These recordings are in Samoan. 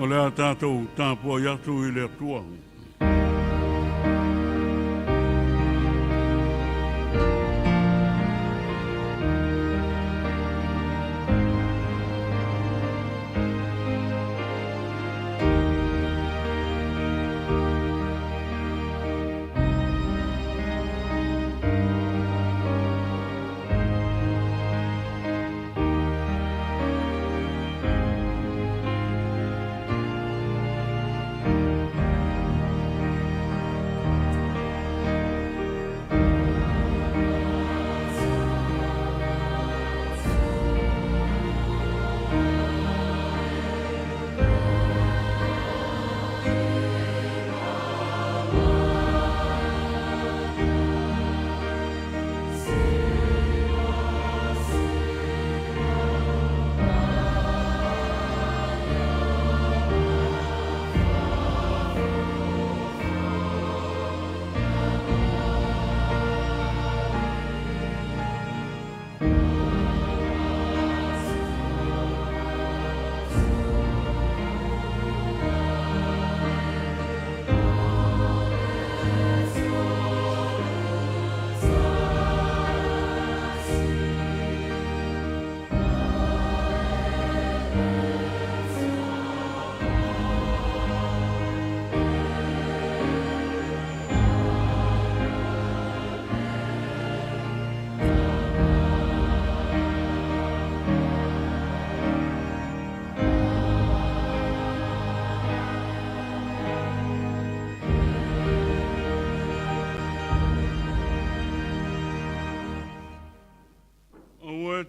O le a tatou tapuai atu i le Atua.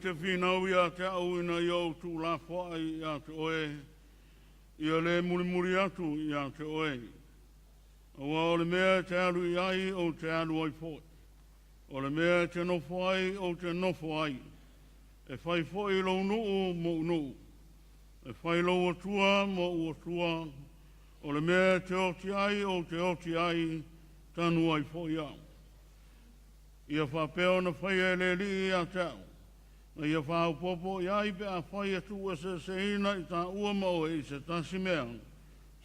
te finau ia te au ina ia ou tuulafoai ia te oe, ia le mulimuli atu ia te oe. Aua o le mea e te alu i ai ou te alu ai foi. O le mea e te nofo ai ou te nofo ai. E fai foi lou nuu mo'u nuu. E fai lou Atua mo'u Atua. O le mea e te oti ai ou te oti ai, tanu ai foi au. Ia faapea ona faia e le Alii ia te au. Na ia faaopoopo i ai pe afai e tuueseeseina i taua ma oe i se tasi mea,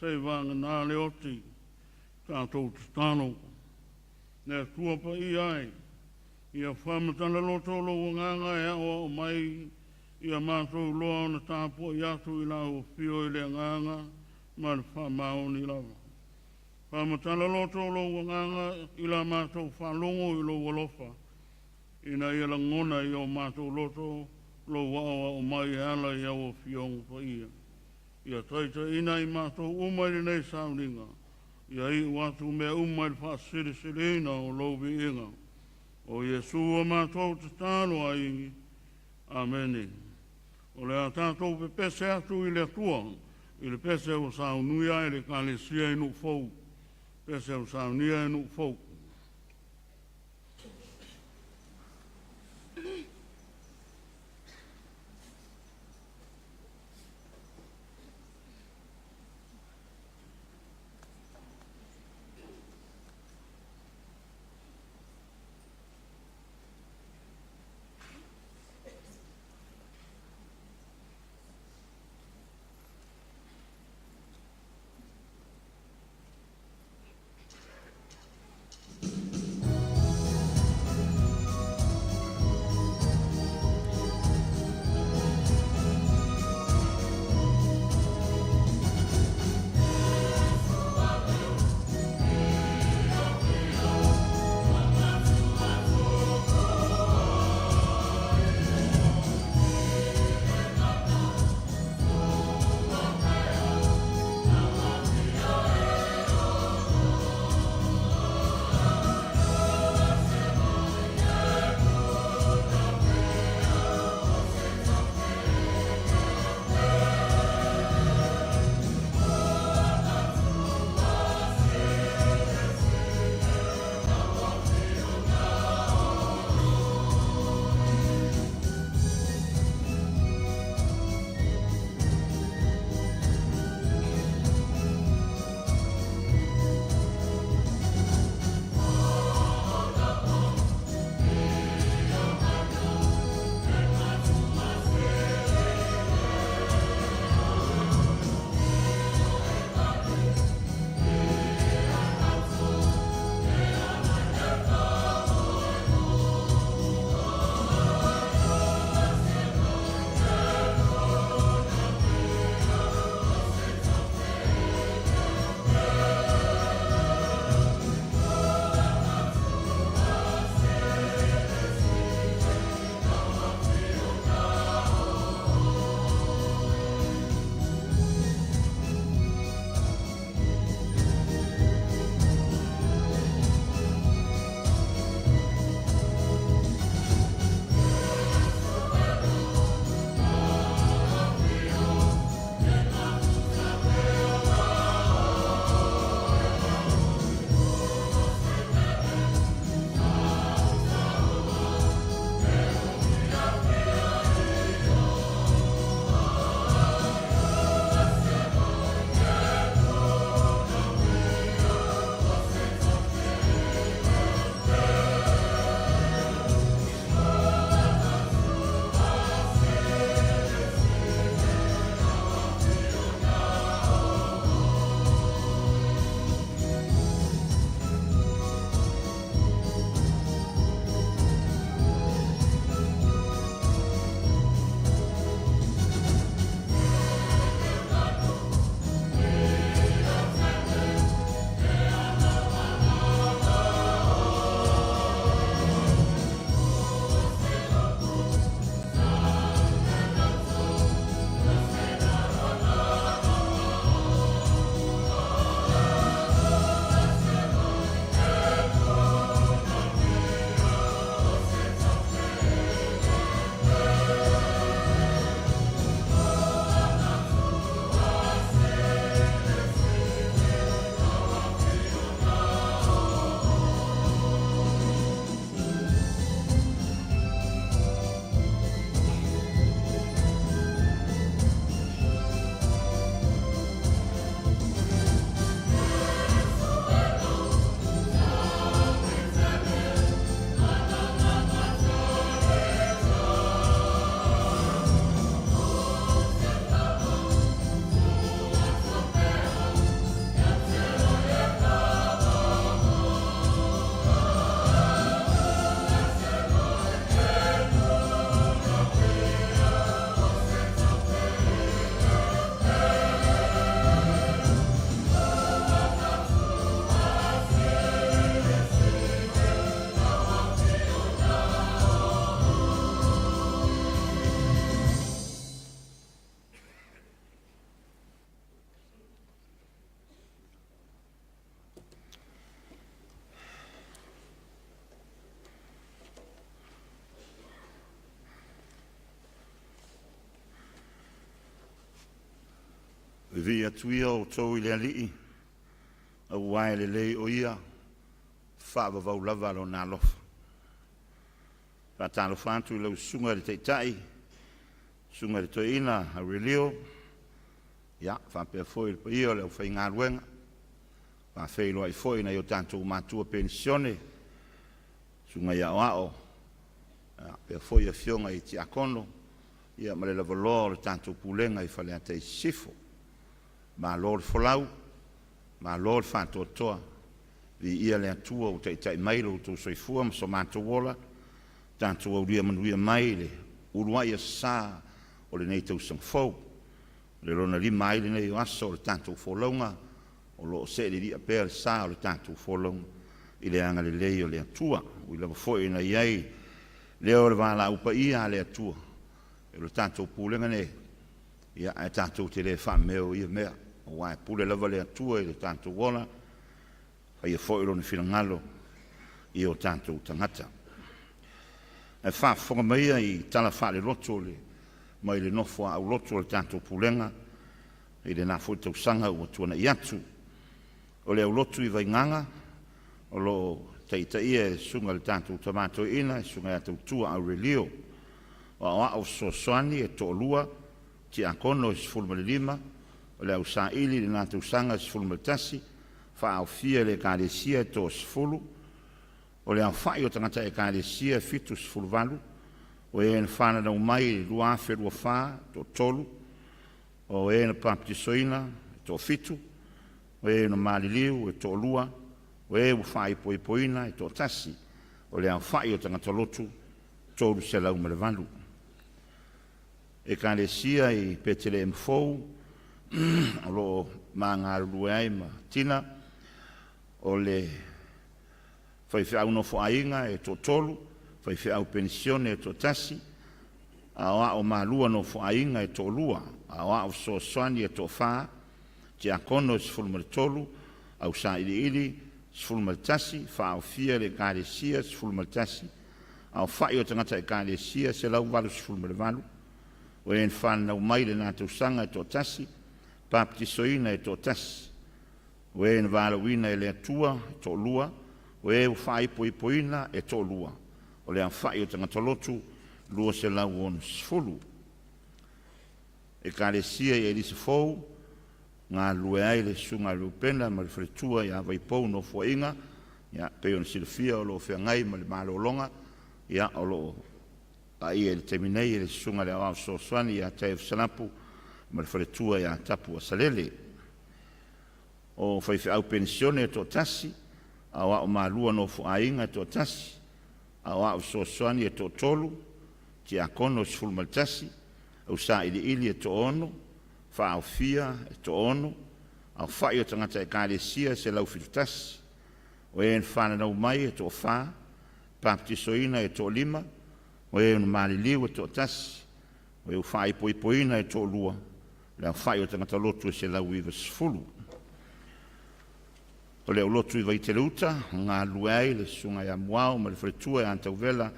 seiavagana le oti. Tatou tatalo. Le Atua paia e, ia faamatala loto lou agaga e aoao mai ia matou iloa ona tapuai atu i lau afio i le agaga ma le faamaoni lava. Faamatala loto lou agaga i la matou faalogo i lou alofa, ina ia lagona i o matou loto lou aoao mai e ala i au afioga paia. Ia taitaiina i matou uma i lenei sauniga, ia iu atu mea uma i le faasilisiliina o lou viiga. O Iesu a matou tatalo ai. Amene. O le a tatou pepese atu i le Atua, i le pese ua saunia e le Ekalesia i Nuufou. Pese ua saunia e Nuufou. Vivii atu ia outou i le Alii, auā e lelei o Ia, faavavau lava Lona alofa. Faatalofa atu i lau Susuga i le Taitai, Susuga i le Toeaina Aurelio, ia faapea foi le paia o le aufaigaluega. Faafeiloai foi i nai o tatou matua penisione, Susuga i Aoao, faapea foi afioga i Tiakono ia ma le lavaloa o le tatou Pulega i Faleata i Sisifo. Malo le folau, malo le faatoatoa, viia le Atua ua taitai mai lo outou soifua ma so matou ola, tatou aulia manuia mai le uluai Aso Sa o lenei tausaga fou. O le lona 5 ai lenei o aso o le tatou folauga o lo o see lilia pea le sa o le tatou folauga i le agalelei o le Atua. E ui lava foi ina i ai leo o le valaau paia a le Atua, o le tatou pulega lenei, ae tatou te le faameo i ia mea, aua e pule lava le Atua i lo tatou ola, e faia foi Lona finagalo i o tatou tagata. Ae faafofoga maia i tala faalelotu mai le nofo a aulotu a le tatou Pulega i lena foi tausaga ua tuanai atu. O le aulotu i Vaigaga o lo o taitaia e le Susuga i le tatou Tama Toeaina, le Susuga ia Tautua Aurelio. O Aoao Fesoasoani e toalua, Tiakono e 15, o le au saili i lena tausaga e 11, faaofia i le Ekalesia e toa-10, o le aofai o tagata Ekalesia e 78, o e na fananau mai i le 2024 e toatolu, o e na papatisoina e toafitu, o e na maliliu e toalua, o e ua faaipoipoina e toatasi. O le aofai o tagata lotu e 308. Ekalesia i Petelehemu fou o lo o ma galulue ai ma Tina, o le faifeau nofoaiga e toatolu, faifeau penisione e toatasi, aoao malua nofoaiga e toalua, aoao fesoasoani e toafa, tiakono e 13, au sailiili 11, faaofia i le Ekalesia e 11, aofai o tagata ekalesia e 188, o e na fananau mai i lena tausaga e toatasi, papatisoina e toatasi, o e na valaauina e le Atua e toalua, o e ua faaipoipoina e toalua. O le aofai o tagata lotu e 260. Ekalesia i Elisa Fou, galulue ai le Susuga ia Reupena ma le faletua ia Vaipou Nofoaiga. E pei ona silafia o lo o feagai ma le malologa, o lo o vaaia i le taimi nei e le Susuga i le Aoao Fesoasoani ia Taefu Salapu ma le faletua ia Tapu Asalele. O faifeau penisione e toatasi, aoao malua nofoaiga e toatasi, aoao fesoasoani e toatolu, tiakono e 11, au sailiili e toaono, faaofia e toaono, aofai o tagata ekalesia e 171, o e na fananau mai e toafa, papatisoina e toalima, o e na maliliu e toatasi, o e ua faaipoipoina e toalua, le aofai o tagata lotu e 190. O le aulotu i Vaitele-uta, galulue ai le Susuga ia Muao ma le faletua ia Tauvela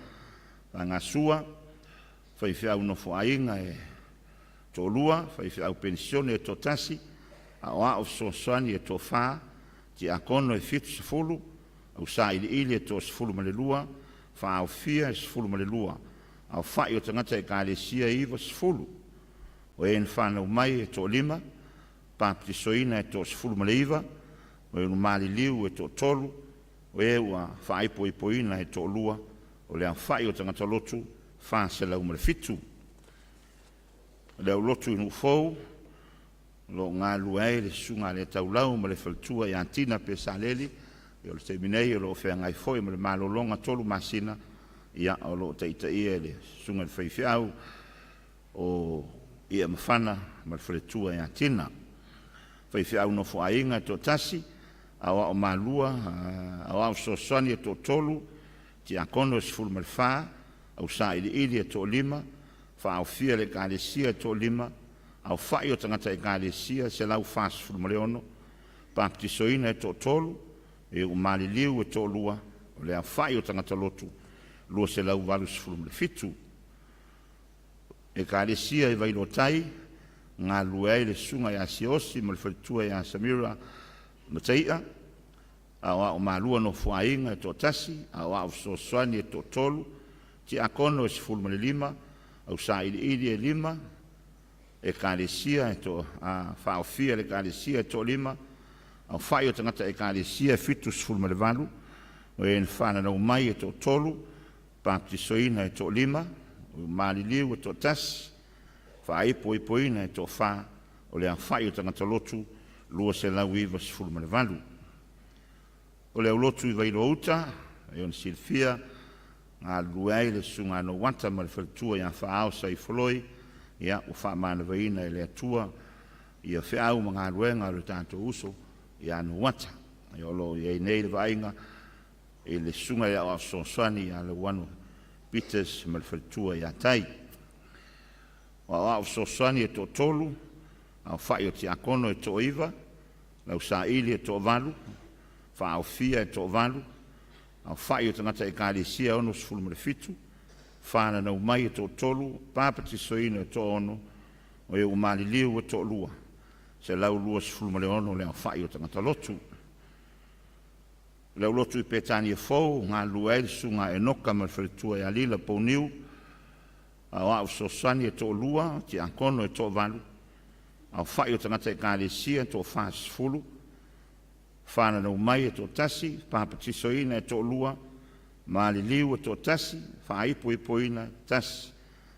Vagasua, faifeau nofoaiga e toalua, faifeau penisione e toatasi, aoao fesoasoani e toafa, tiakono e 70, au sailiili e toa-12, faaofia e 12, aofai o tagata ekalesia e 90, o e na fanau mai e toalima, papatisoina e toa-19, o e ua maliliu e toatolu, o e ua faaipoipoina e toalua, o le aofai o tagata lotu e 407. O le aulotu i Nuu-fou o lo o galulue ai le Susuga ia Letaulau ma le faletua ia Tina Pesaleli. O le taimi nei o lo o feagai foi ma le malologa 3 masina, o lo o taitaia e le Susuga i le Faifeau o Iamafana ma le faletua ia Tina. Faifeau nofoaiga e toatasi, aoao malua, aoao fesoasoani e toatolu, tiakono e 14, au sailiili e toalima, faaofia i le ekalesia e toalima, aofai o tagata ekalesia e 146, papatisoina e toatolu, e ua maliliu e toalua, o le aofai o tagata lotu e 287. Ekalesia i Vailoatai, galulue ai le susuga ia Siaosi ma le faletua ia Samira Mataia, aoao malua nofoaiga e toatasi, aoao fesoasoani e toatolu, tiakono e 15, au sailiili e 5, ekalesia e faaofia le ekalesia e toalima, aofai o tagata ekalesia e 78, o e na fananau mai e toatolu, papatisoina e toalima, o maliliu e toatasi, faaipoipoina e toafa, o le aofai o tagata lotu 298. O le aulotu i Vailoa Uta, e ona silafia, galulue ai le susuga Nouata ma le faletua ia Faaao Saifoloi, ia ua faamanavaina e le Atua ia feau ma galuega a le tatou uso ia Nouata. Ia o lo o i ai nei le vaaiga i le susuga i le Aoao Fesoasoani ia Lauano Peters ma le faletua ia Tai. O aoao fesoasoani e toatolu, aofai o tiakono e toaiva, lausaili e toavalu, faaofia e toavalu, aofai o tagata ekalesia e 67, fananau mai e toatolu, papatisoina e toaono, o e ua maliliu e toalua, 126 le aofai o tagata lotu. O le aulotu i Petania fou, galulue ai le susuga Enoka ma le faletua ia Lila Pouniu, aoao fesoasoani e toalua, tiakono e toavalu, aofai o tagata ekalesia e toafasefulu, fananau mai e toatasi, papatisoina e toalua, maliliu e toatasi, faaipoipoina e tasi,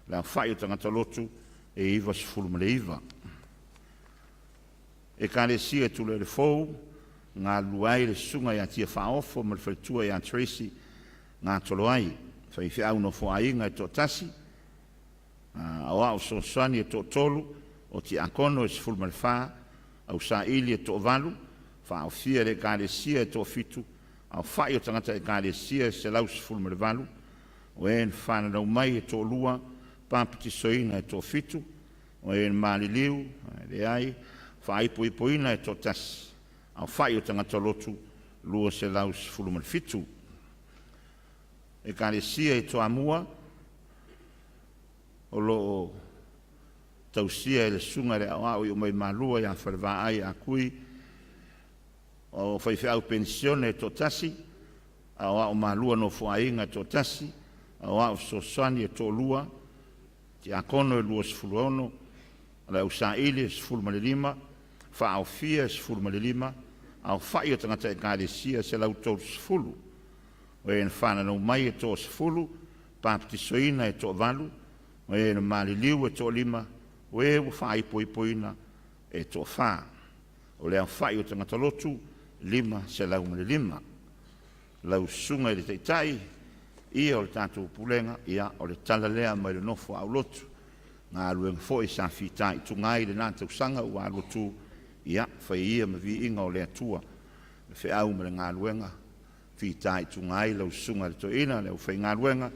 le aofai o tagata lotu e 99. Ekalesia Tulele Fou, galulue ai le susuga ia Tia Faaofo ma le faletua ia Tracy Gatoloai, faifeau nofoaiga e toatasi, aoao fesoasoani e toatolu, o tiakono e 14, ausaili e toavalu, faaofia e le ekalesia e toafitu, aofai o tagata ekalesia e 118, o e na fananau mai e toalua, papatisoina e toafitu, o e na maliliu e leai, faaipoipoina e toatasi, aofai o tagata lotu 217. Ekalesia i Toamua, o lo o tausia e le susuga i le Aoao Iumaimalua ia Falevaai Akui, o faifeau penisione e toatasi, aoao malua nofoaiga e toatasi, aoao fesoasoani e toalua, tiakono e 26, o le ausaili e 15, faaofia e 15, aofai o tagata ekalesia e 130. O e na fananau mai e toasefulu, papatisoina e toavalu, o e na maliliu e toalima, o e ua faaipoipoina e toafa. O le aofai o tagata lotu, 505. Lau susuga i le Taitai, ia o le tatou pulega, ia o le tala lea mai le nofo a aulotu. Galuega foi sa fitaituga ai i lena tausaga ua alu atu, ia fai ia ma viiga o le Atua, le feau ma le galuega, fitaituga ai lau susuga i le toeaina, le aufaigaluega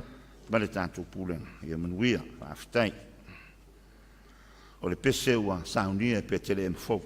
ma le tatou pulega. Ia manuia, faafetai. O le pese ua saunia e Petelehema fou.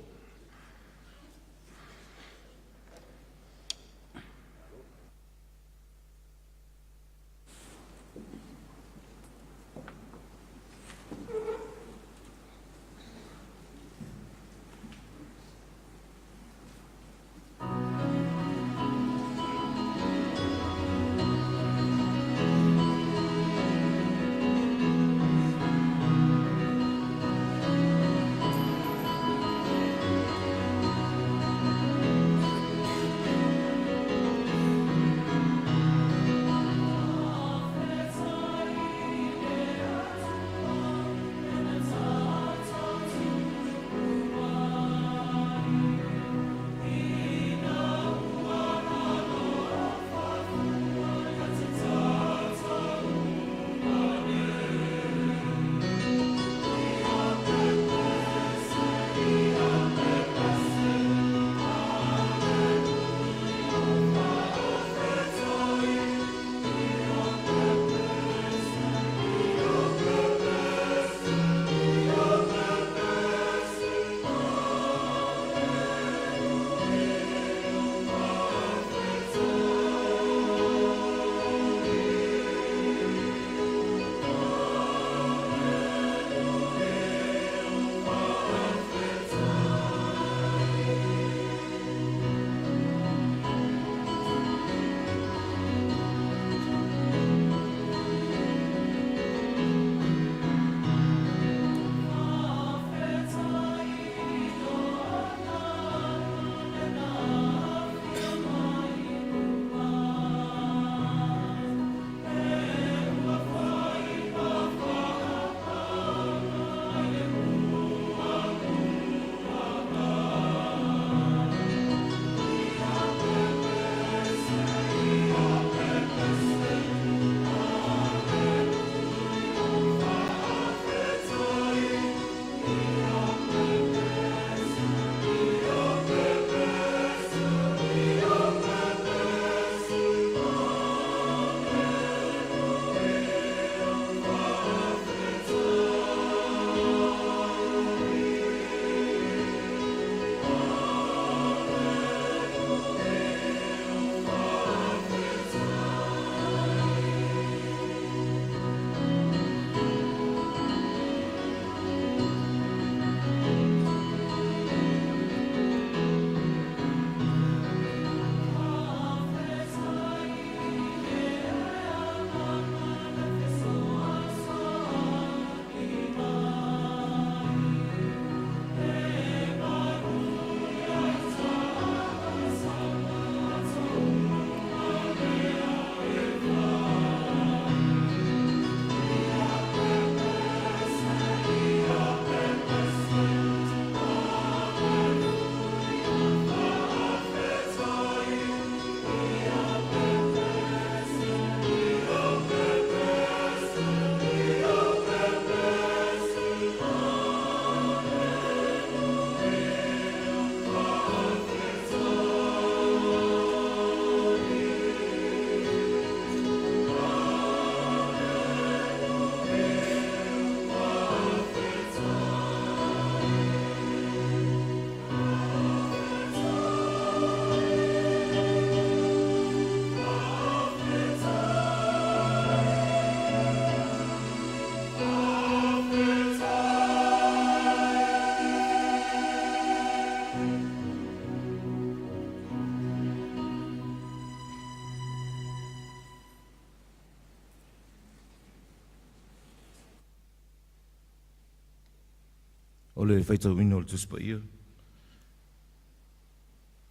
O le faitauina o le Tusi Paia,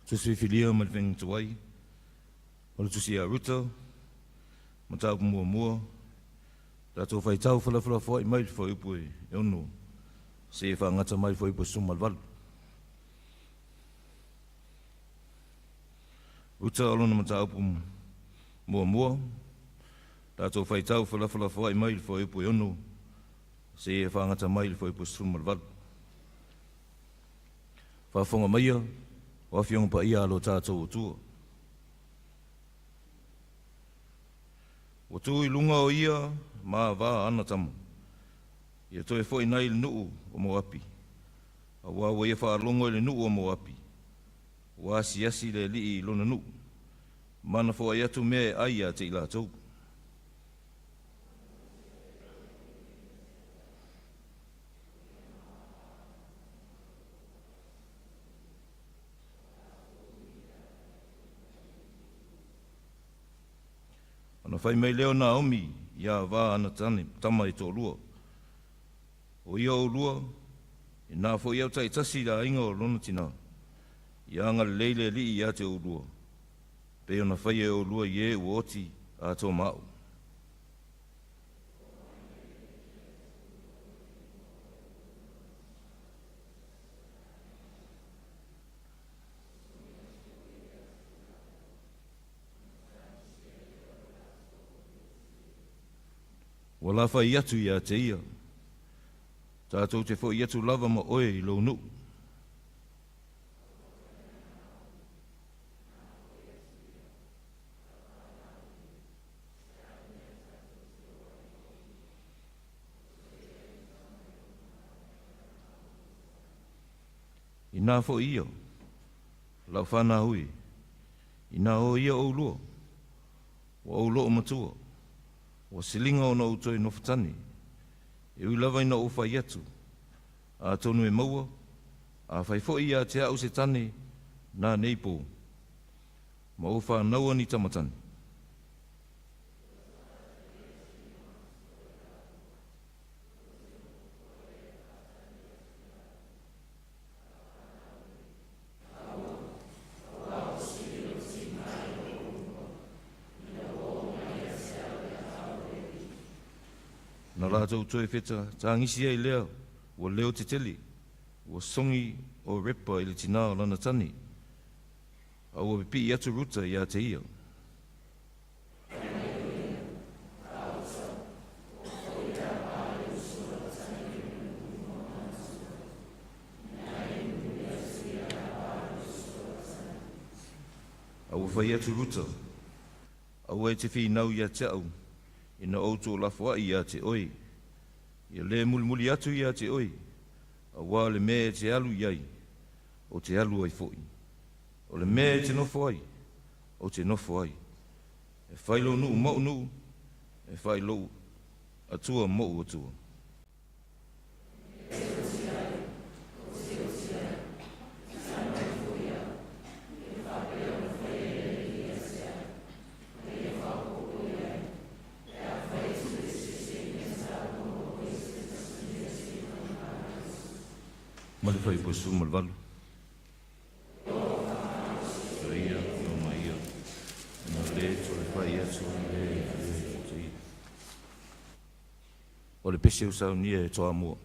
Tusi Filifilia ma le Faiga Tuai, o le Tusi ia Ruta, mataupu muamua, tatou faitau felafolafoai mai le fuaiupu e 6 seia faagata mai le fuaiupu e 18. Ruta o lona mataupu muamua, tatou faitau felafolafoai mai le fuaiupu e 6 seia faagata mai le fuaiupu e 18. Faafofoga maia o Afioga Paia a lo tatou Atua. Ua tu i luga o ia ma va ana tama. Ia toe foi nei le nuu o Moapi. Auā ua ia faalogo i le nuu o Moapi. Ua asiasi le Alii i lona nuu. Mana foai atu mea e ai ia te i latou. Ona fai mai lea o Naomi ia va ana tane, tama e toalua. O ia oulua, ina foi au taitasi i le aiga o lona tina. Ia agalelei le Alii ia te oulua. Pei ona faia e oulua i e ua oti atoa ma a'u. Ua lafai atu ia te ia. Tatou te foi atu lava ma oe i lou nuu. Inā foi ia, lau whanau e, ina o ia oulua, ua ou loo matua, ua siliga ona ou toe nofotane, e ui lava ina ou fai atu, atonu e maua, afai foi ia te au se tane, na nei pō, ma ou whānaua ni tamatane. Na latou toe feta tāgisi ai lea, ua leo tetele, ua sogi o Repa i le tinā o lana tane, a ua pipii atu Ruta ia te ia. A ua fai atu Ruta, aua e te finau ia te au, ina ou tuulafoai ia te oe. Ia le mulimuli atu ia te oe, auā le mea e te alu i ai, ou te alu ai foi. O le mea e te nofo ai, ou te nofo ai. E fai lou nuu mo'u nuu, e fai lou Atua mo'u Atua. Ma le fuaiupu e 18. O ia, o ma ia, ina le toe fai atu le le te ia. O le pese o saunia e Toamua.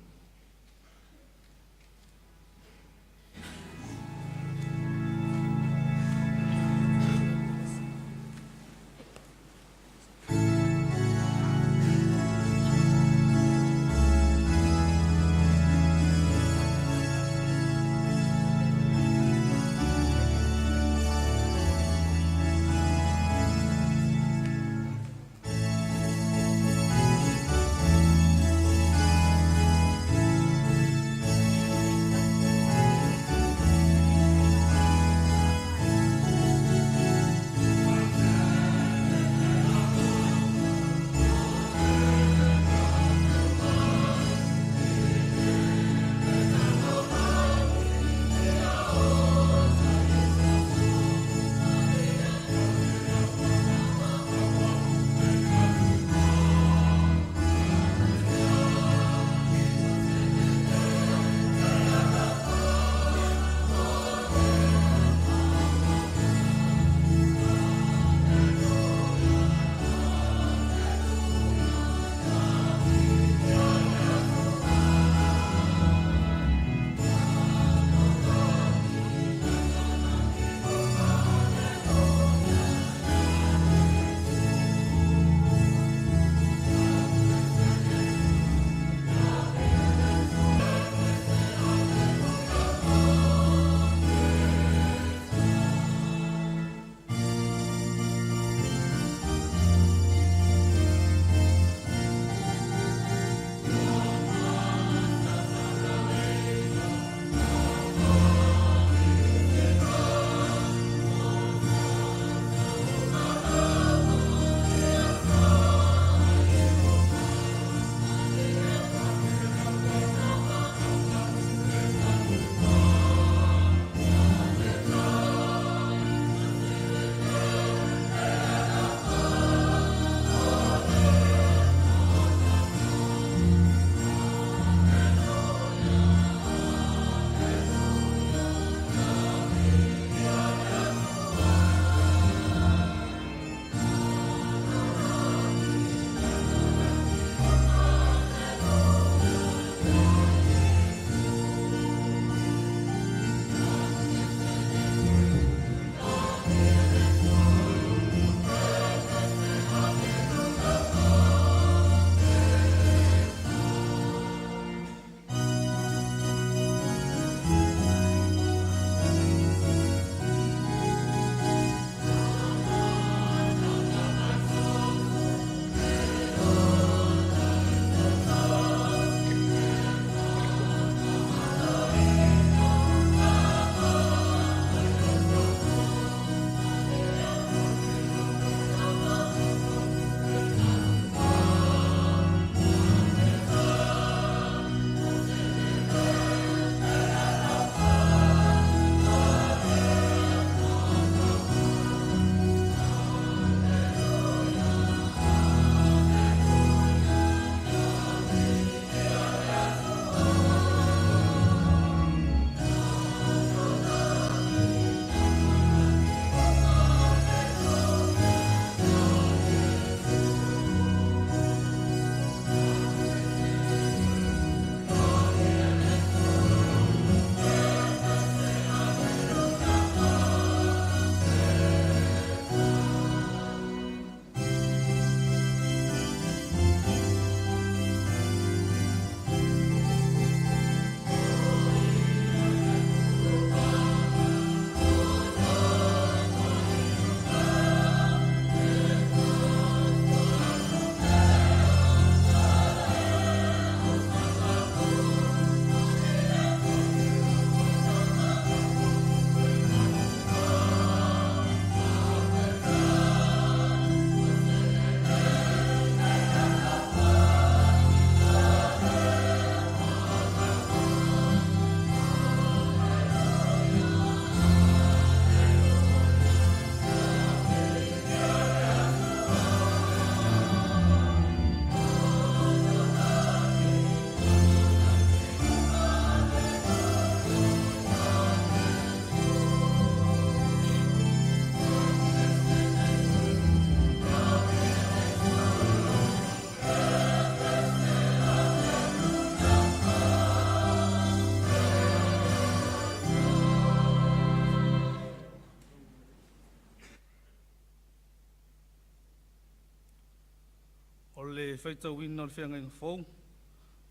O le faitauina o le Feagaiga Fou,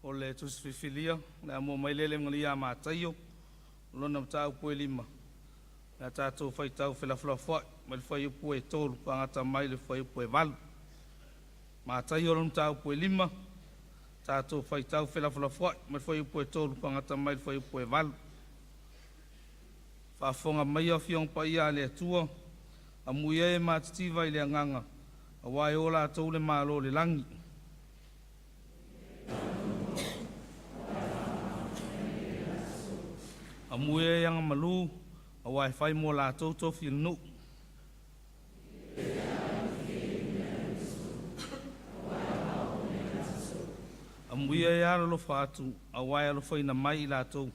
o le Tusi Filifilia, o le a muamua mai lea i le Ievagelia a Mataio, lona mataupu e 5, le a tatou faitau felafolafoai mai le fuaiupu e 3 faagata mai le fuaiupu e 8. Mataio lona mataupu e 5, tatou faitau felafolafoai mai le fuaiupu e 3 faagata mai le fuaiupu e 8. Faafofoga maia Afioga Paia a le Atua, amuia e matitiva i le agaga, auā e o latou le Malo o le lagi. Amuia e agamalu, auā e fai mo latou tofi o le nuu. Amuia e alolofa atu, auā e alofaina mai i latou.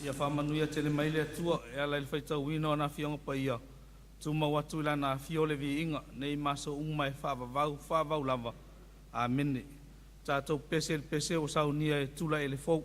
Ia faamanuia tele mai le Atua e ala i le faitauina o ana Afioga Paia, tumau atu i Lana afio le viiga, nei ma aso uma e faavavau, faavavau lava. Amene. Tatou pese i le pese ua saunia e Tulaele Fou.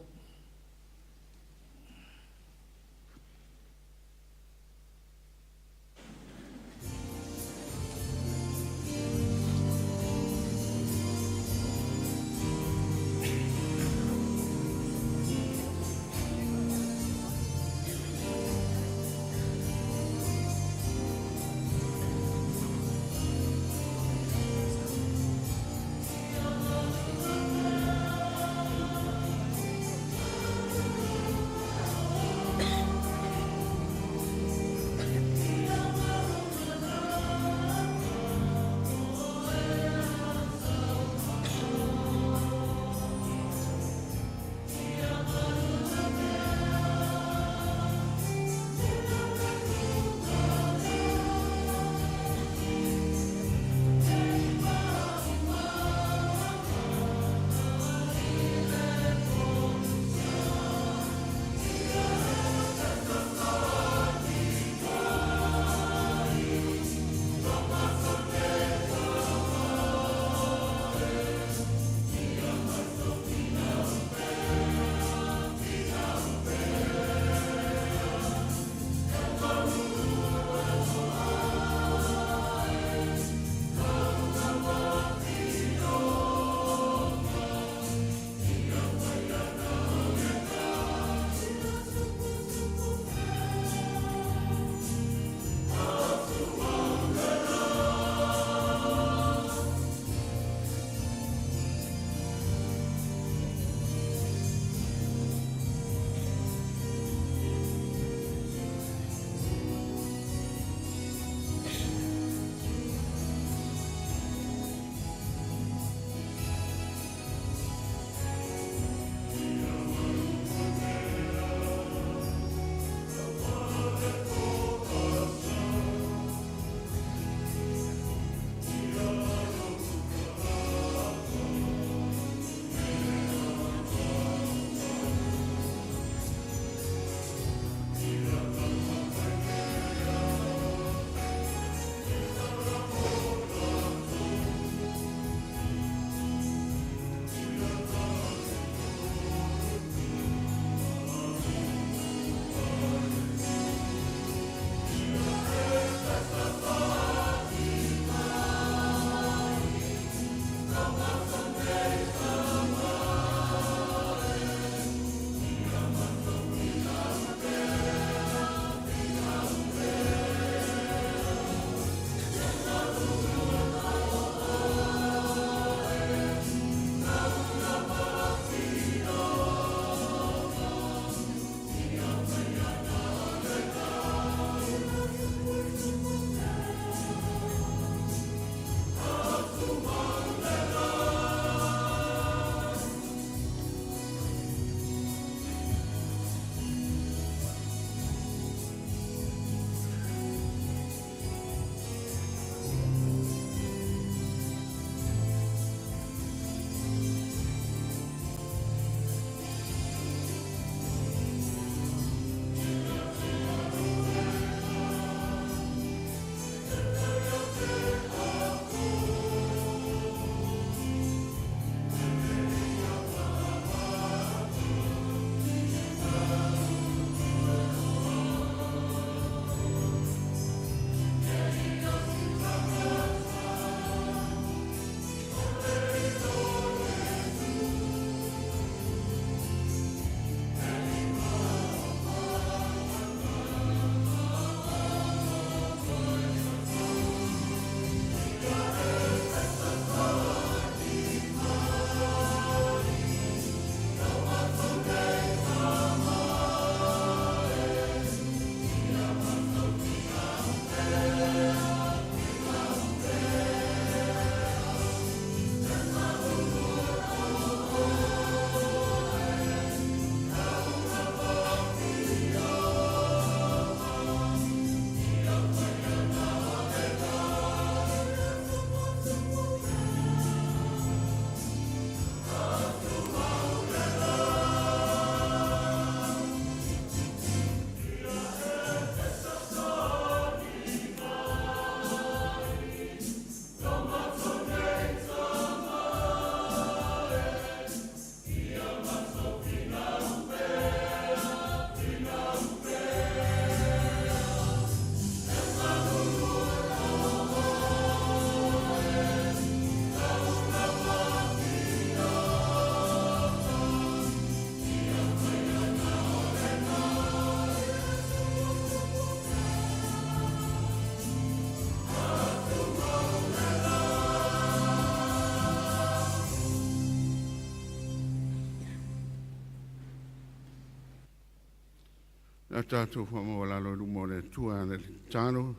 A tātou whaamawalalo i luma o le Atua le talo,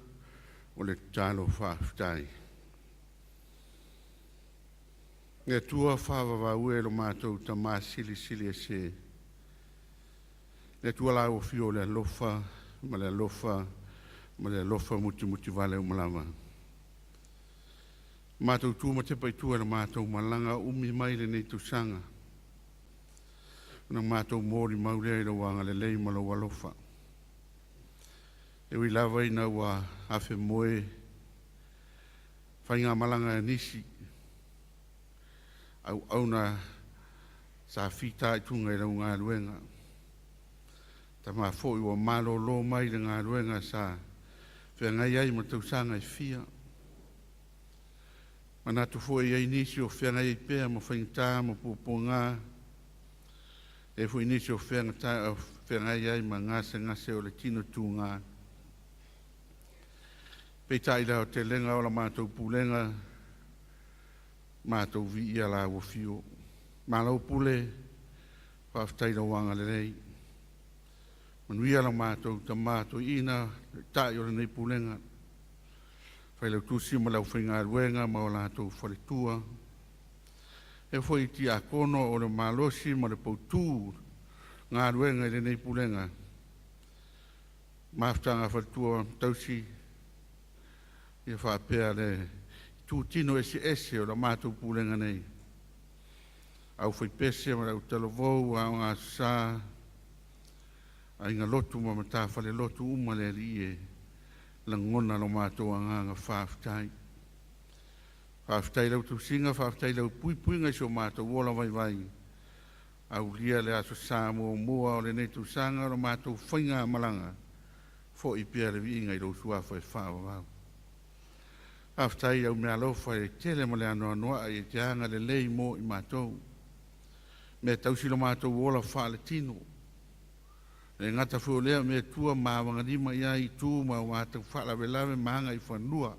o le talo whaaftai. Le Atua whaavavau e lo mātou tamā silisili e se. Le Atua lau o fio le alofa, ma le alofa, ma le alofa muti muti vale o malava. Mātou tū ma te paitua le mātou malanga umi mai le nei tausaga. Na mātou mōri maulea i lau agalelei ma lau alofa. E ui lava ina ua afe moe faiga malaga e nisi au auna sa fita i tunga i lau galuega. Tama foi ua malōlō mai le galuega sa feagai ai ma tausaga e fia. Manatu foi ai nisi o feagai ai pea ma faigata ma puapuaga. E foi nisi o feagai ai ma gasegase o le tino tugā. Peitai la o telega o la mātou pulega, mātou viia la ua fio. Malo pule, faafetai lau agalelei. Manuia la mātou tamā toeaina, tai o lenei pulega. Failautusi ma le aufaigaluega ma o latou faletua. E foi tiakono o le malosi ma le pautū galuega i lenei pulega. Mafutaga faletua tausi ia faapea le tutino ese ese o la matou pulega nei. Au faipese ma le au talavou, aoga sa, aiga lotu ma matafale lotu uma le alii e lagona lo matou agaga faafetai. Faafetai lau tausiga, faafetai lau puipuiga i so matou ola vaivai. Aulia le aso sa muamua o lenei tausaga o la matou faiga malaga, foi pea le viiga i lou suafa e faavavau. Faafetai au meaalofa e tele ma le anoanoai e te agalelei mo i matou. Mea tausi lo matou ola faaletino. Le gata foi o lea mea tua ma avagalima i ai tu ma o matou faalavelave ma aga i fanua.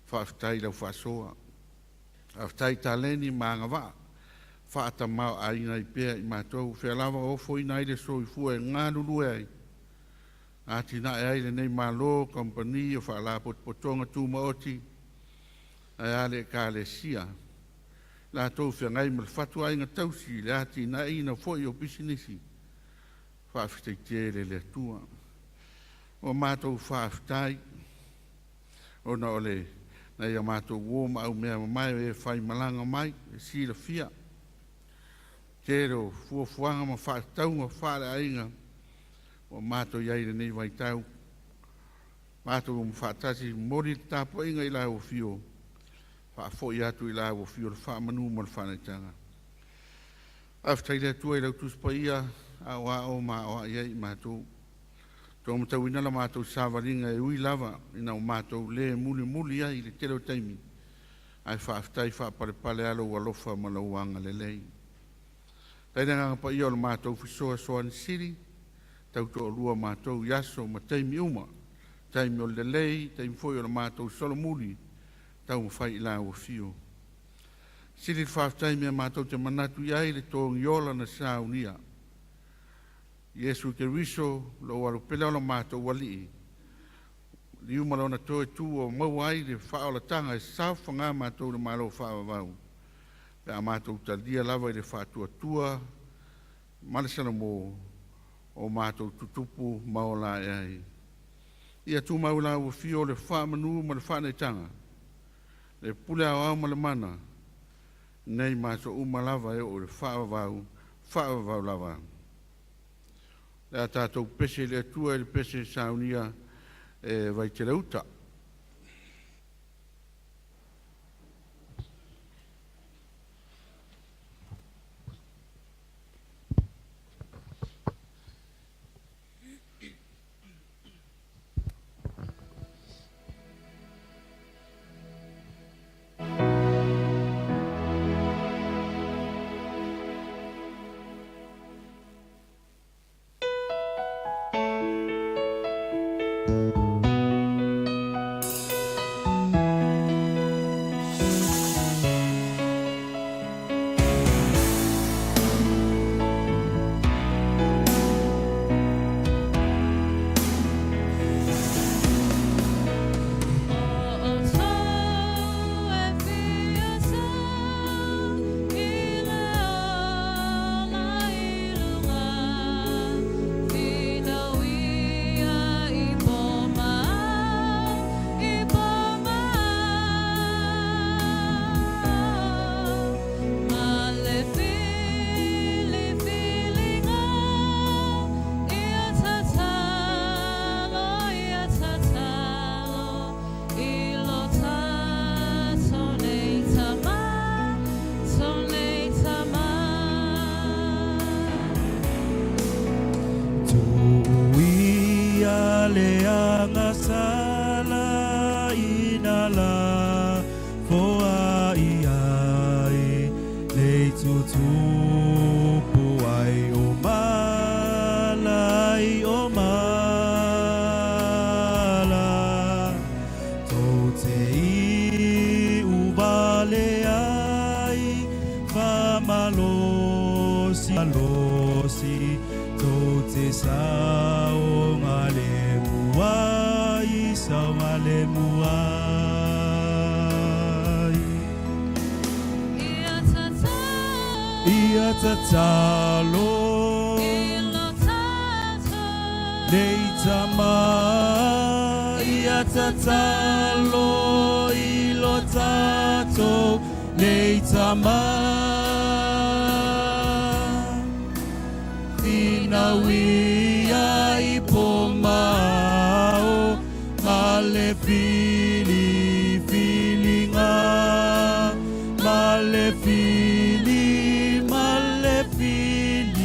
Faafetai lau faasoa. Faafetai taleni ma agavaa. Faatamao aiga i pea i matou. Fea lava ofoina ai le soifua e galulue ai. Atinae ai lenei malo, kampani o faalapotopotoga tumaoti, ae a le ekalesia. Latou feagai ma le fatuaiga tausi i le atinaeina foi o pisinisi. Faafetai tele le Atua. Ua matou faafetai ona o le nai a matou uo ma aumea mamae e fai malaga mai e silafia. Tele o fuafuaga ma faatatauga faaleaiga ua matou i ai i lenei vaitau. Matou faatasi momoli le tapuaiga i lau afio, faafoi atu i lau afio le faamanu ma le faanaitaga. Faafetai le Atua i lau Tusi Paia aoao ma aoai ai i matou. Taumatauina la matou savaliga e ui lava ina o matou le mulimuli ai i le tele o taimi, ae faafetai faapalepale a lou alofa ma lou agalelei. Tai le agaga paia o le matou fesoasoani sili, tautoalua matou i aso ma taimi uma, taimi o le lelei, taimi foi o le matou solomuli, taumafai i lau afio. Sili le faafetai mea matou te manatu i ai le togiola na saunia. Iesu Keriso, lou alopele o la matou alii, liu ma lona toe tu o maua ai le faaolataga e saofaga matou le malo faavavau. Pe a matou talia lava i le faatuatua ma le salamo o matou tutupu ma ola ae ai. Ia tumau lau afio o le faamanu ma le faanaitaga, le pule aoao ma le mana, nei ma aso uma lava e oo i le faavavau, faavavau lava. Le a tatou pese i le Atua i le pese saunia e Vaiteleuta. Leai faamalosi malosi tou te saogalemu ai saogalemu ai. Ia tatalo nei tama ia tatalo i lo tatou nei tama finauia i po mao ma le filifiliga ma le fili ma le filifiliga.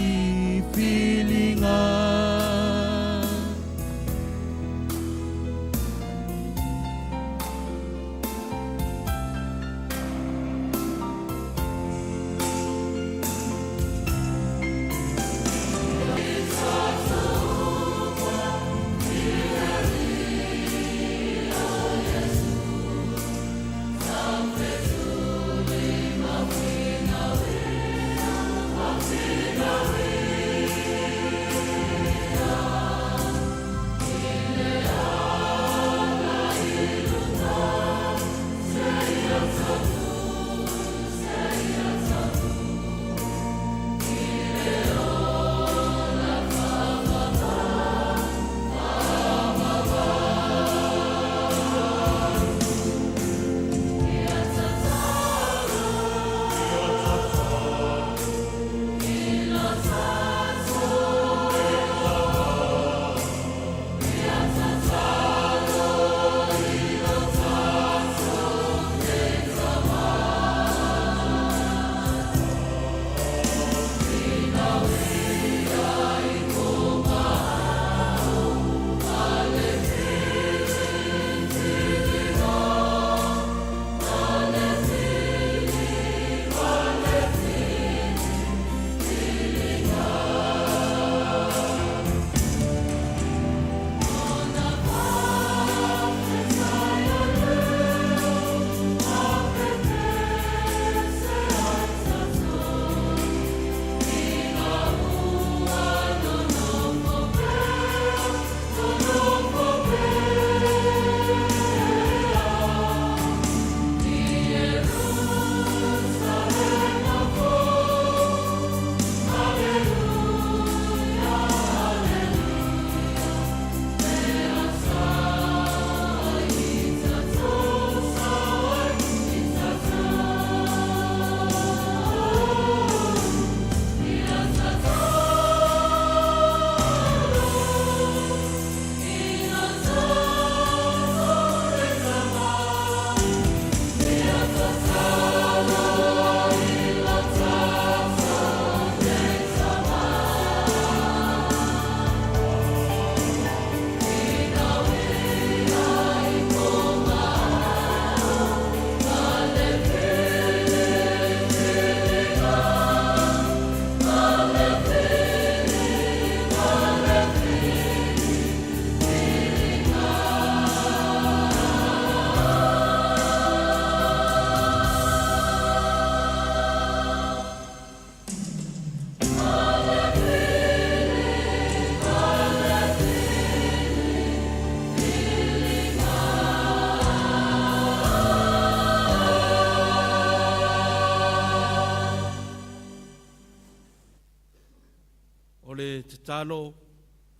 O le tatalo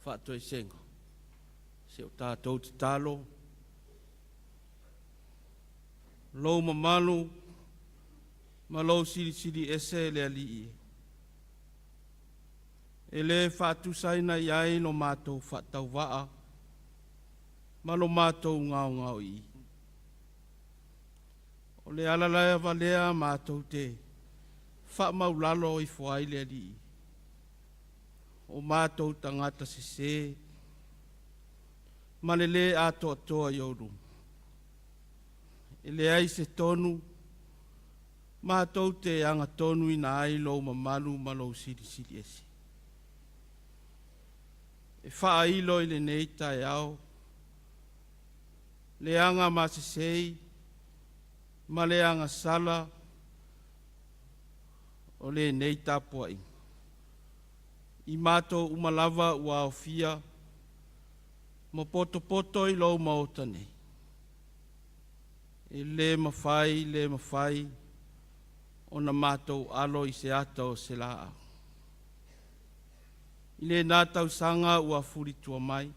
faatoesega. Se o tatou tatalo, lou mamalu ma lou silisili ese le Alii e. E le faatusaina i ai lo matou faatauvaa ma lo matou gaogaoii. O le ala lava lea matou te faamaulalo ifo ai le Alii, o matou tagata sesē ma le lē atoatoa i ou luma. E leai se tonu matou te agatonuina ai lou mamalu ma lou silisili ese. E faailo i lenei taeao le aga masesei. Ma le agasala o lenei tapuaiga. I matou uma lava ua aofia ma potopoto i lou Maota nei, e le mafai, le mafai ona matou alo i se ata o se laau. I lena tausaga ua fulitua mai,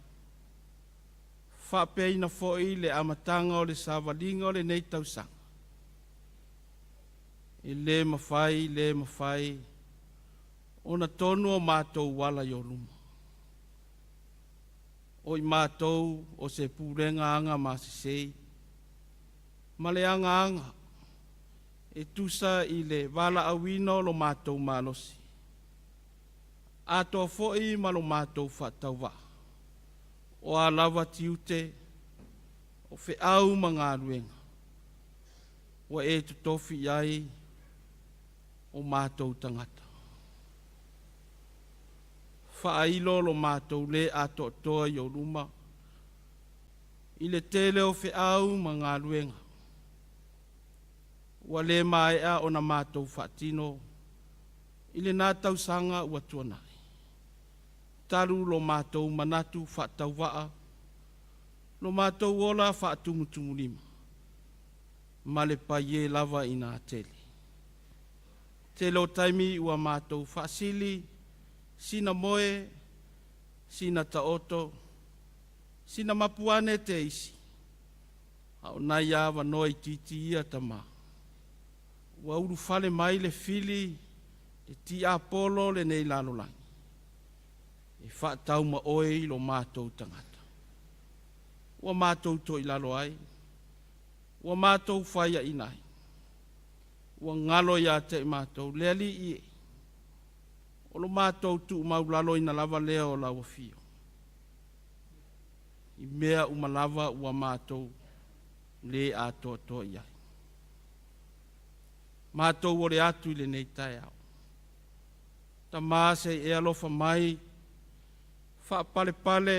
faapeaina foi le amataga o le savaliga o lenei tausaga, e le mafai, le mafai ona tonu o matou ala i o luma. O i matou o se pulega aga masesei, ma le agaaga e tusa i le valaauina o lo matou malosi, atoa foi ma lo matou faatauvaa, o a lava tiute, o feau ma galuega, ua e totofi i ai o matou tagata. Faailo lo matou le atoatoa i ou luma, i le tele o feau ma galuega, ua le maea ona matou faatino i lena tausaga ua tuanai, talu lo matou manatu faatauvaa, lo matou ola faatumutumulima, ma le paie lava ina atele. Tele o taimi ua matou faasili, sina moe, sina taoto, sina mapu ane te isi, a o nai avanoa itiiti ia Tama, ua ulufale mai le fili, le tiapolo o lenei lalolagi, e faataumaoe i lo matou tagata. Ua matou toilalo ai, ua matou faiaina ai, ua galo ia te i matou le Alii e, o lo matou tuumaulaloina lava lea o lau afio, i mea uma lava ua matou le atoatoa i ai. Matou ole atu i lenei taeao. Tama se i e alofa mai, faapalepale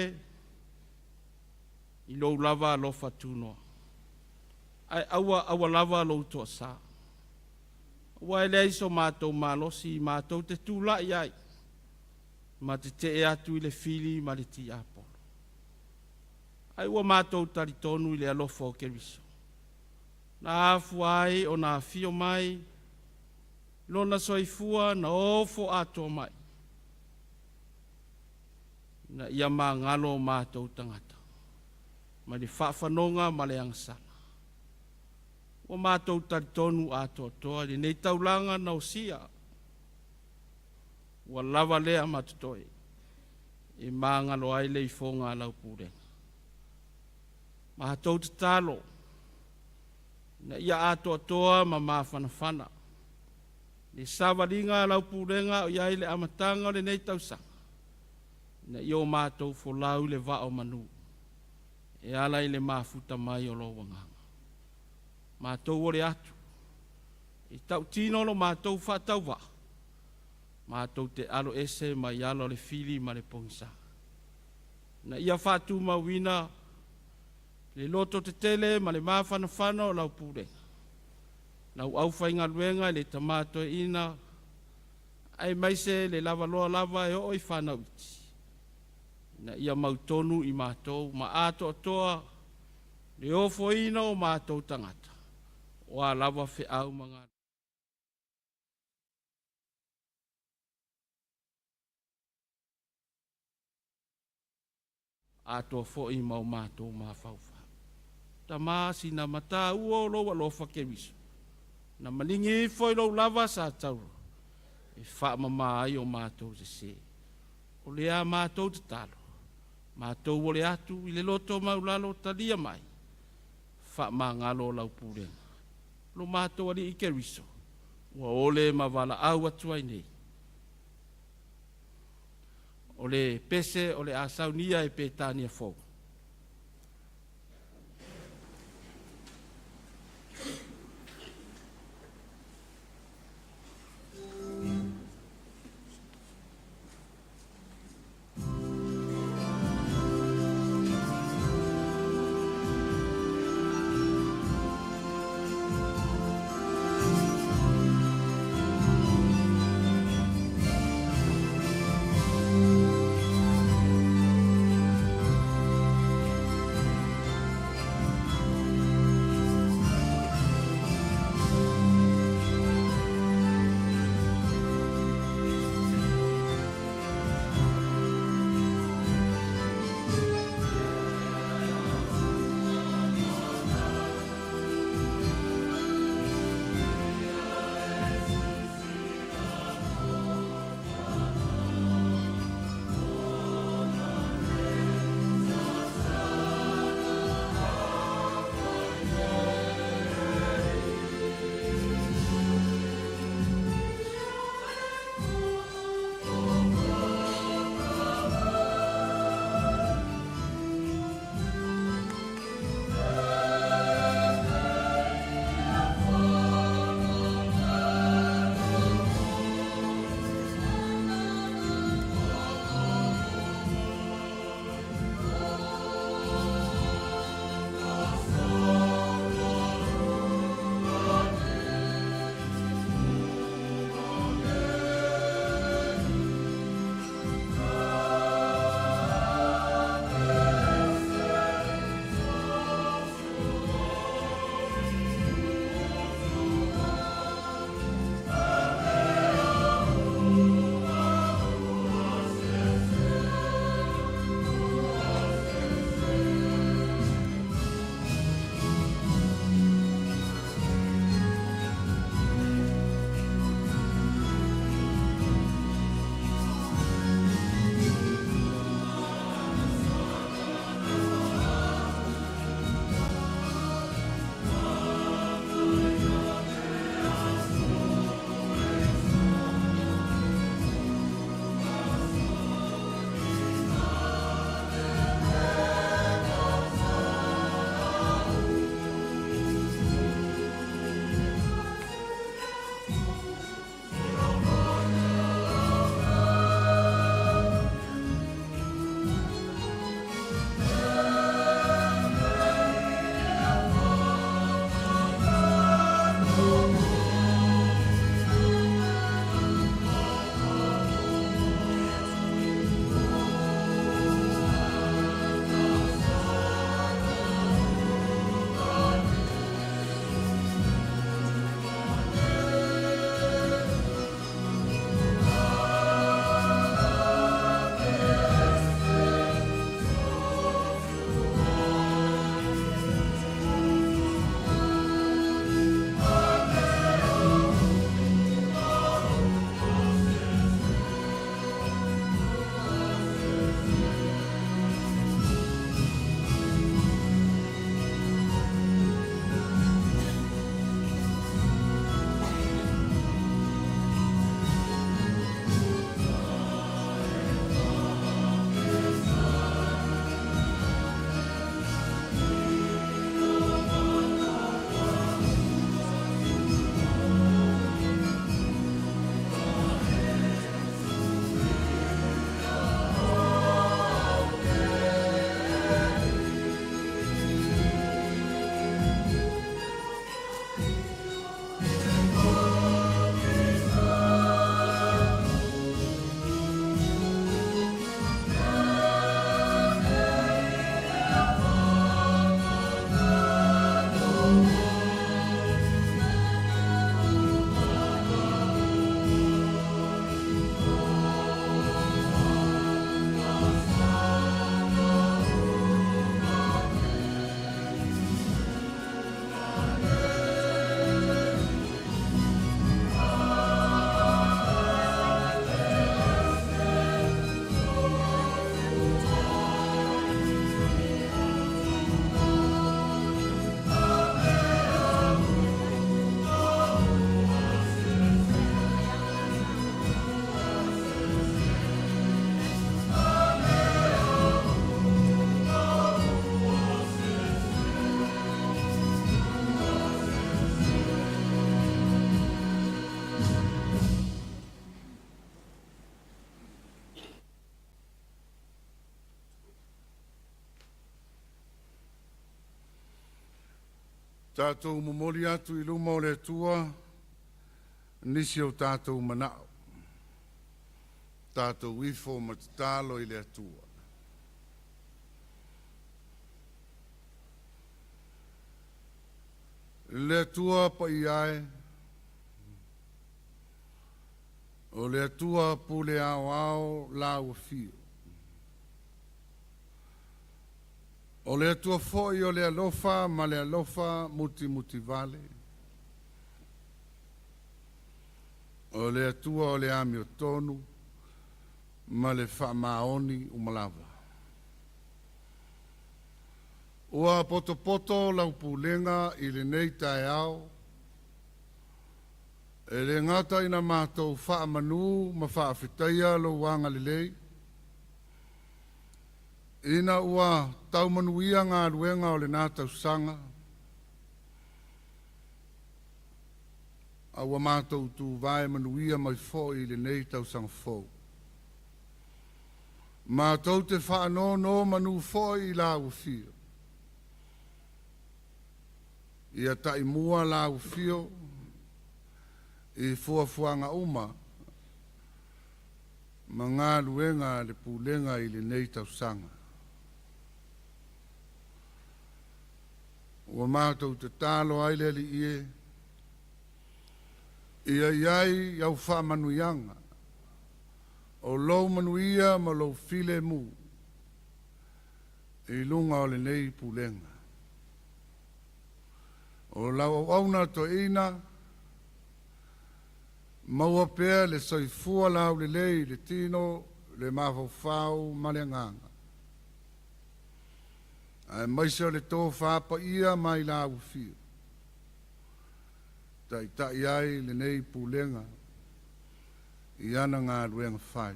i lou lava alofa tunoa. Ae aua aua lava lou toasa. Ua e leai so matou malosi matou te tulai ai, ma tetee atu i le fili ma le tiapolo. Ai ua matou talitonu i le alofa o Keriso. Na afua ai ona afio mai, lona soifua na ofo atoa mai, ina ia magalo o matou tagata, mai le faafanoga ma le agasala. Ua matou talitonu atoatoa i lenei taulaga na osia, ua lava lea matotoe, e magalo ai le ifoga a lau pulega. Matou tatalo, ina ia atoatoa ma mafanafana le savaliga a lau pulega o i ai le amataga o lenei tausaga, ina ia o matou folau i le vaa o manu, e ala i le mafuta mai o lou agaga. Matou ole atu, e tautino lo matou faatauvaa, matou te alo ese mai ala o le fili ma le pogisa. Na ia faatumauina le loto tetele ma le mafanafana o lau pulega, lau aufaigaluega i le tama toeaina, aemaise le lavaloa lava e oo i fanau iti, ina ia mautonu i matou ma atoatoa le ofoina o matou tagata, o a lava feau ma galuega. Atoa foi ma o matou mafaufau. Tama sina mata ua o lou alofa Keriso, na maligi ifo i lou lava sa tauro, e faamama ai o matou sese. O lea matou tatalo, matou ole atu i le loto maulalo talia mai, faamagalo o lau pulega. Lo matou alii Keriso, ua ole ma valaau atu ai nei. O le pese o le a saunia e Petania fou. Tatou momoli atu i luma o le Atua nisi o tatou manao. Tatou ifo ma tatalo i le Atua. Le Atua paia e, o le Atua pule ao ao lau afio. O le Atua foi o le alofa ma le alofa muti muti vale. O le Atua o le amio tonu ma le faamaoni umalava. Ua potopoto lau pulega i lenei taeao, e le gata ina matou faamanu ma faafetaia lou agalelei, ina ua taumanuia galuega o lena tausaga, a ua matou tuvae manuia mai foi i lenei tausaga fou. Matou te faanono manu foi i lau afio. Ia taimua lau afio i fuafuaga uma ma galuega a le pulega i lenei tausaga. Ua matou tatalo ai le Alii e, ia i ai au faamanuiaga, o lou manuia ma lou filemu i luga o lenei pulega. O lau auauna toeaina, maua pea le soifua laulelei i le tino, le mafaufau ma le agaga. Aemaise o le tofa paia mai lau afio. Taitai ai lenei pulega i ana galuega fai.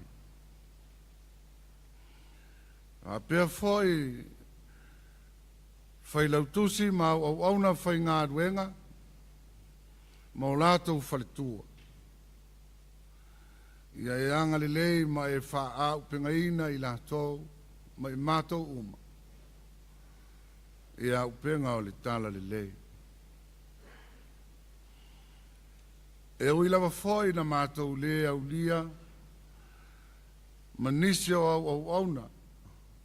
Faapea foi failautusi ma auauauna faigaluega ma o latou faletua. Ia e agalelei ma e faaaupegaina i latou ma i matou uma i auupega o le tala lelei. E ui lava foi na matou le aulia ma nisi o auauauna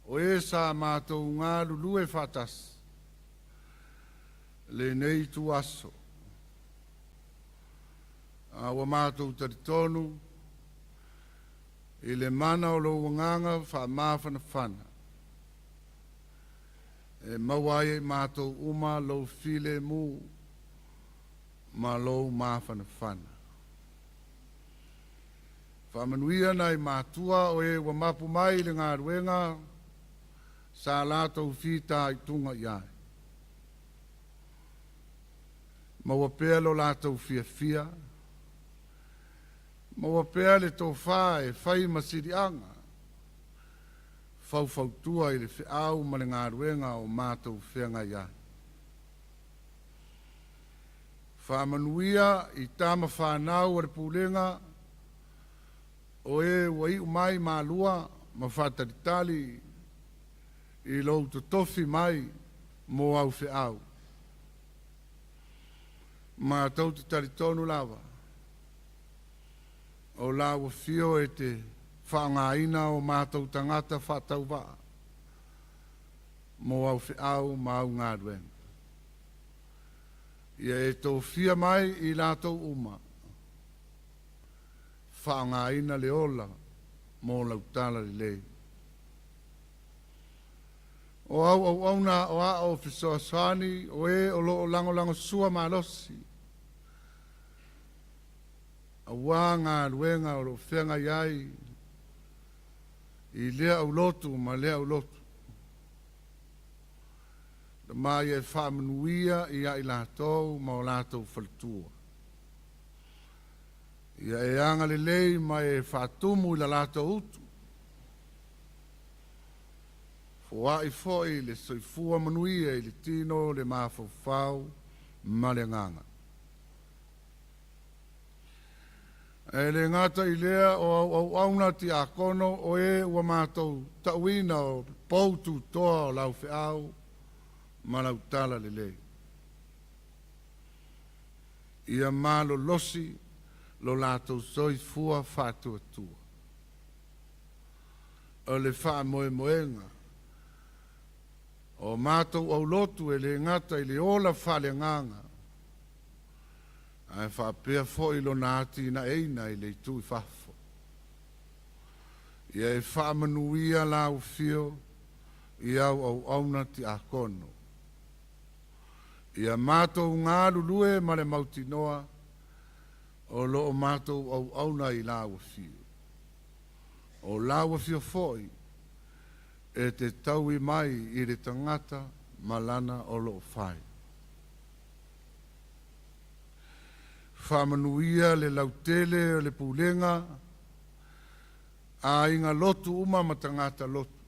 o e sa matou galulue faatasi lenei ituaso, a ua matou talitonu i le mana o lou agaga faamafanafana e maua ai e matou uma lou filemu ma lou mafanafana. Faamanuia nai matua o e ua mapu mai i le galuega sa latou fitaituga i ai. Maua pea lo latou fiafia, maua pea le tofa e fai ma siliaga, faufautua i le feau ma le galuega o matou feagai ai. Faamanuia i tama whanau o le pulega o e ua iu mai malua ma faatalitali i lou totofi mai mo au feau. Matou te talitonu lava o lau afio e te faaaogaina o matou tagata faatauvaa mo au feau ma au galuega. Ia e tofia mai i latou uma, faaaogaina le ola mo lau tala lelei. O au auauna o ao fesoasoani o e o loo lagolago sua malosi. Auā galuega o loo feagai ai i lea aulotu ma lea aulotu. Tama ia e faamanuia ia i latou ma o latou faletua. Ia e agalelei ma e faatumu i la latou utu. Foai foi le soifua manuia i le tino, le mafaufau ma le agaga. E le gata i lea o au auauna tiakono o e ua matou tauina o pou tutoa o lau feau ma lau tala lelei. Ia malolosi lo latou soifua faatuatua. O le faamoemoega o matou aulotu e le gata i le ola faaleagaga ae faapea foi lona atinaeina i le itu i fafo. Ia e faamanuia lau afio i au auauna tiakono. Ia matou galulue ma le mautinoa o lo o matou auauna i lau afio. O lau afio foi e te taui mai i le tagata ma lana o lo o fai. Faamanuia le lautele o le pulega, aiga lotu uma ma tagata lotu.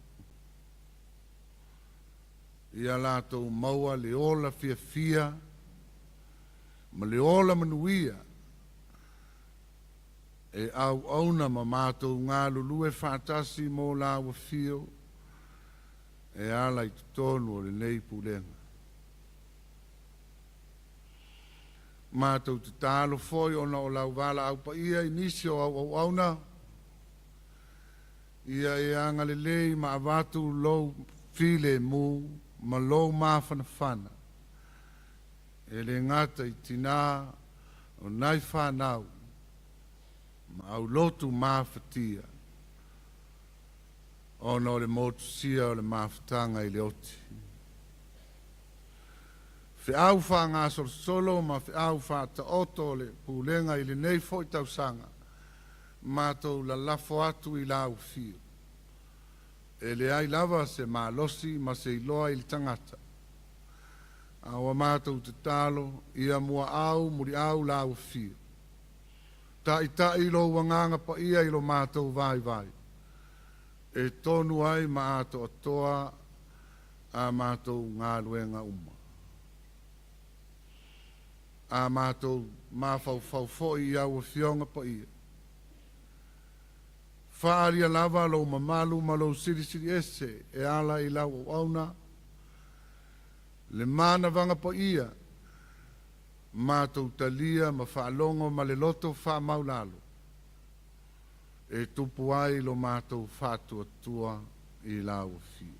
Ia latou maua le ola fiafia ma le ola manuia e auauna ma matou galulue faatasi mo lau afio e ala i totonu o lenei pulega. Matou te tatalo foi ona o lau valaau paia i nisi o au auauna, ia e agalelei ma avatu lou filemu ma lou mafanafana, e le gata i tinā o nai fanau ma aulotu mafatia, ona o le motusia o le mafutaga i le oti. Feau faagasolosolo ma feau faataoto o le pulega i lenei foi tausaga, matou lalafo atu i lau afio. E leai lava se malosi ma se iloa i le tagata, a ua matou tatalo ia muaau muliau lau afio. Taitai lou agaga paia i lo matou vaivai, e tonu ai ma atoatoa a matou galuega uma. A matou mafaufau foi i au afioga paia. Faaalia lava lou mamalu ma lou silisili ese e ala i lau auauna, le manavaga paia, matou talia ma faalogo ma le loto faamaulalo, e tupu ai lo matou faatuatua i lau afio.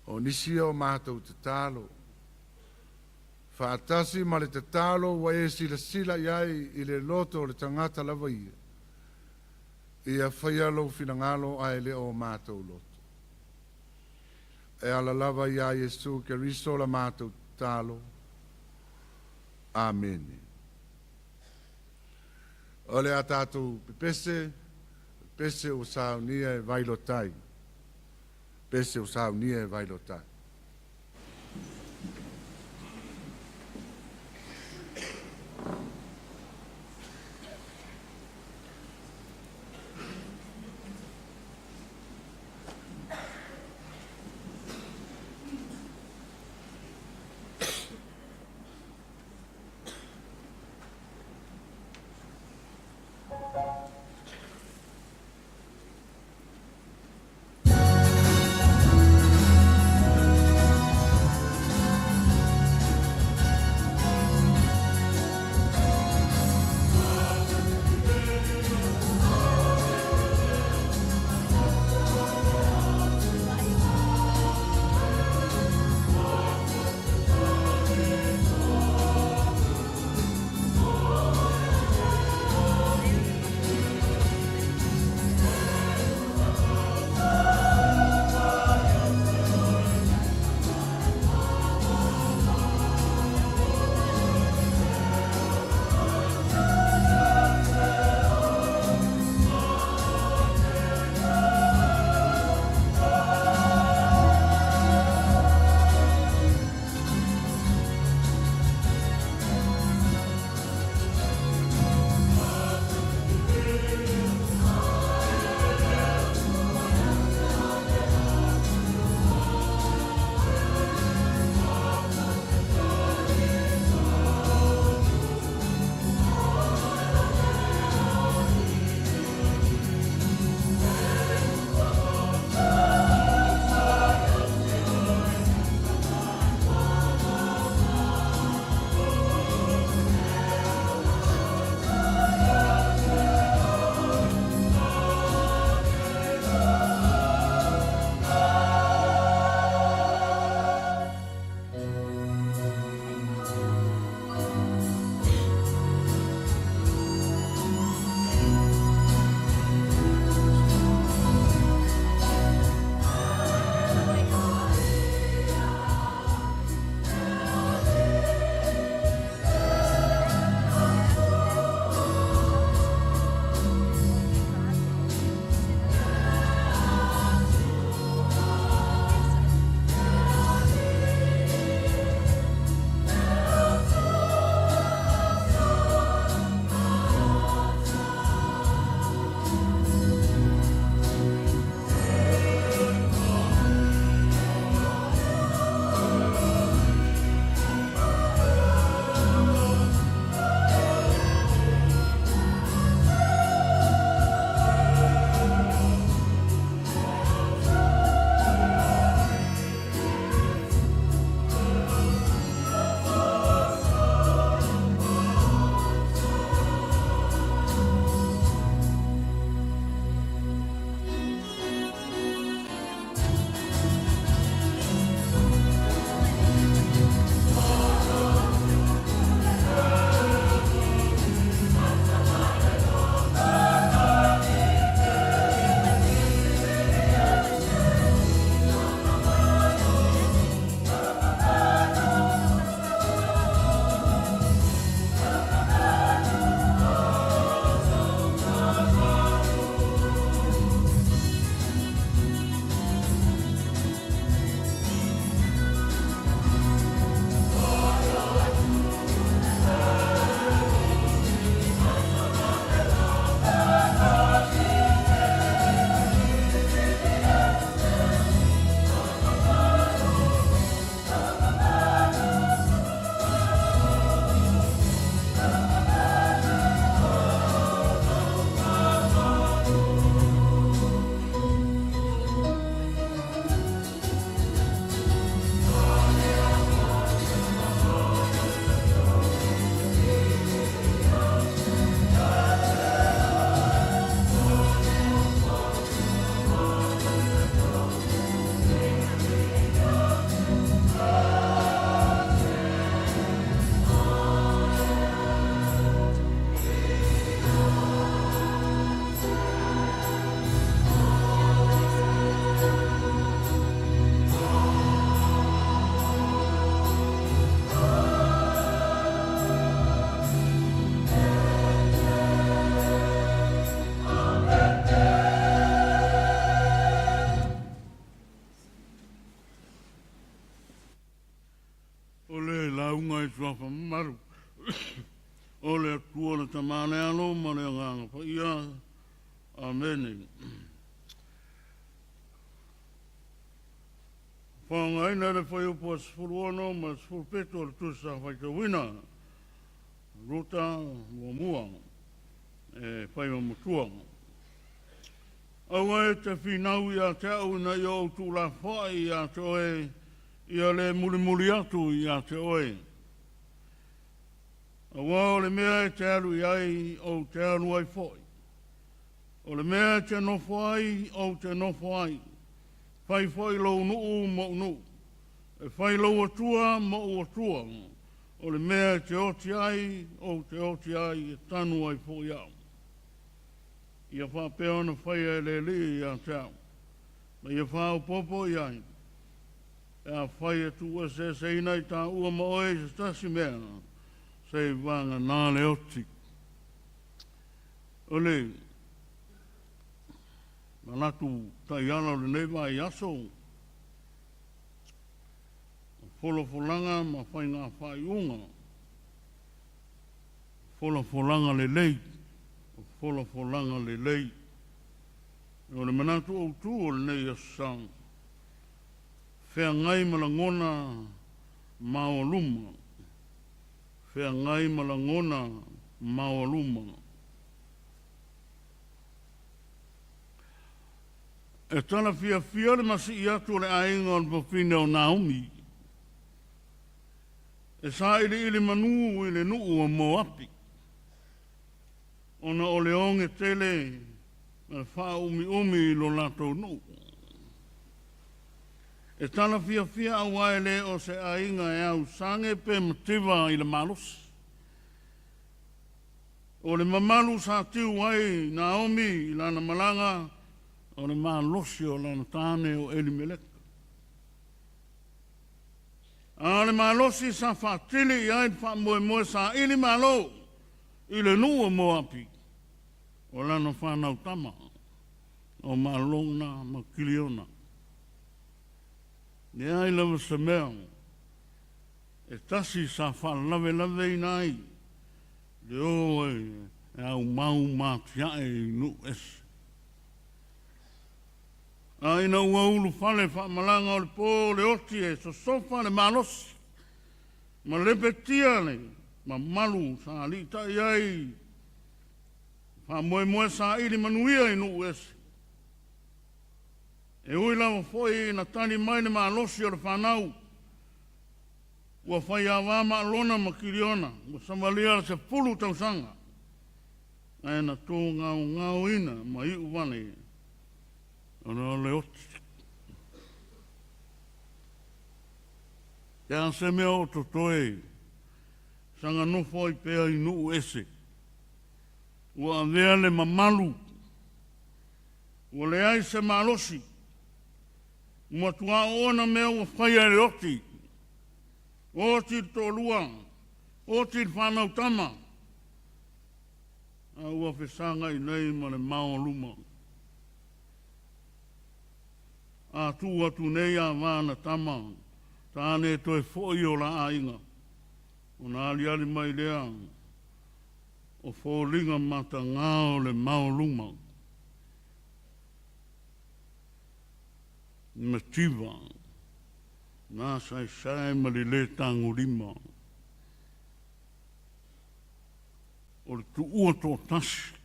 O nisi o matou tatalo, faatasi ma le tatalo ua e silasila i ai i le loto o le tagata lava ia, ia faia lou finagalo ae le o matou loto. E ala lava iā Iesu Keriso la matou tatalo. Amene. O le a tatou pepese, pepese ua saunia e Vailoatai. Pese ua saunia e Vailoatai. lauga i suafa mamalu o le Atua le Tama le Alo ma le Agaga Paia. Amene. Faaaogaina le fuaiupu 16 ma le 17 o le Tusi sa faitauina, Ruta muamua e fai ma matua. Aua e te finau ia te au ina ia ou tuulafoai ia te oe, ia le mulimuli atu ia te oe. Aua o le mea e te alu i ai, ou te alu ai foi. O le mea e te nofo ai, ou te nofo ai. Fai foi lou nuu mo'u nuu. E fai lou Atua mo'u Atua. O le mea e te oti ai, ou te oti ai, e tanu ai foi au. Ia faapea ona faia e le Alii ia te au. Ma ia faaopoopo i ai. Pe afai e tuueseeseina i taua ma oe i se tasi mea, seivagana le oti. O le manatu taiala o lenei vaiaso, o folafolaga ma faiga faaiuga, folafolaga lelei, o folafolaga lelei. O le manatu autu o lenei aso, feagai ma lagona maoaluma, feagai ma lagona maoaluma. E tala fiafia le masii atu o le aiga o le fafine o Naomi, e sailiili manu i le nuu o Moapi, ona o le oge tele ma le faaumiumi i lo latou nuu. E tala fiafia aua e le o se aiga e ausage pe mativa i le malosi. O le mamalu sa tiu ai Naomi i lana malaga, o le malosi o lana tane o Elimeleka. A o le malosi sa faatili i ai le faamoemoe saili malo i le nuu o Moapi, o lana fanau tama, o Malona ma Kiliona. Leai lava se mea e tasi sa faalavelaveina ai le o e aumau ma atiae i nuu ese. A ina ua ulufale faamalaga o le po le oti e sosofa le malosi ma lepetia le mamalu sa aliitai ai faamoemoe saili manuia i nuu ese. E ui lava foi ina tali mai le malosi o le fanau, ua faiavā Maalona ma Kiliona, ua savalia le 10 tausaga, ae na tūgaogaoina ma iu vale ona o le oti. Te a se mea o totoe, saga nofo ai pea i nuu ese. Ua avea le mamalu, ua leai se malosi, matua oona mea ua faia e le oti. Oti le toalua, oti le fanau tama, a ua fesagai nei ma le maoaluma. A tuu atu nei a vana tama, tāne toe foi o la aiga, ona aliali mai lea o foliga matagā o le maoaluma. Mativa, nā saesae ma le lē tagolima. O le tuua toatasi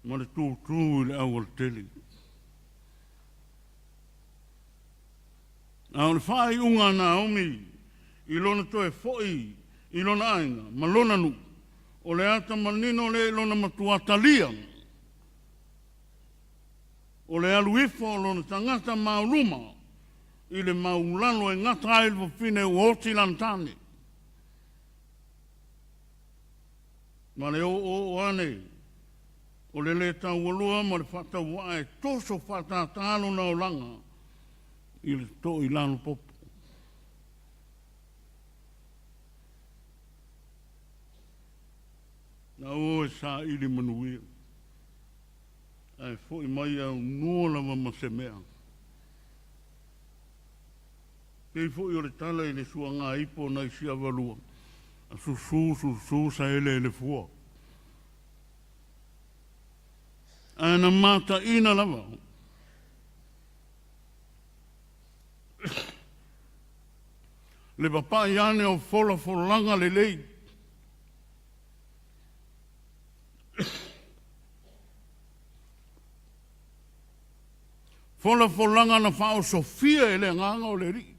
ma le tūtū i le aualatele. A o le faaiuga a Naomi i lona toe foi i lona aiga ma lona nuu, o le ata manino lea i lona matua talia. O le alu ifo o lona tagata mauluma i le maulalo e gata ai le fafine ua oti lana tane. Ma le oo ane o le lē taualoa ma le faatauaa e toso faatātā lona olaga i le to'i lalo popo. Na o e saili manuia, ae foi mai aunua lava ma se mea. Pei foʻi o le tala i le suagāipo nai siavalua, a susū susū saeleele fua. Ae na mataʻina lava le papaʻi ane o folafolaga lelei. Folafolaga na faaosofia e le Agaga o le Alii.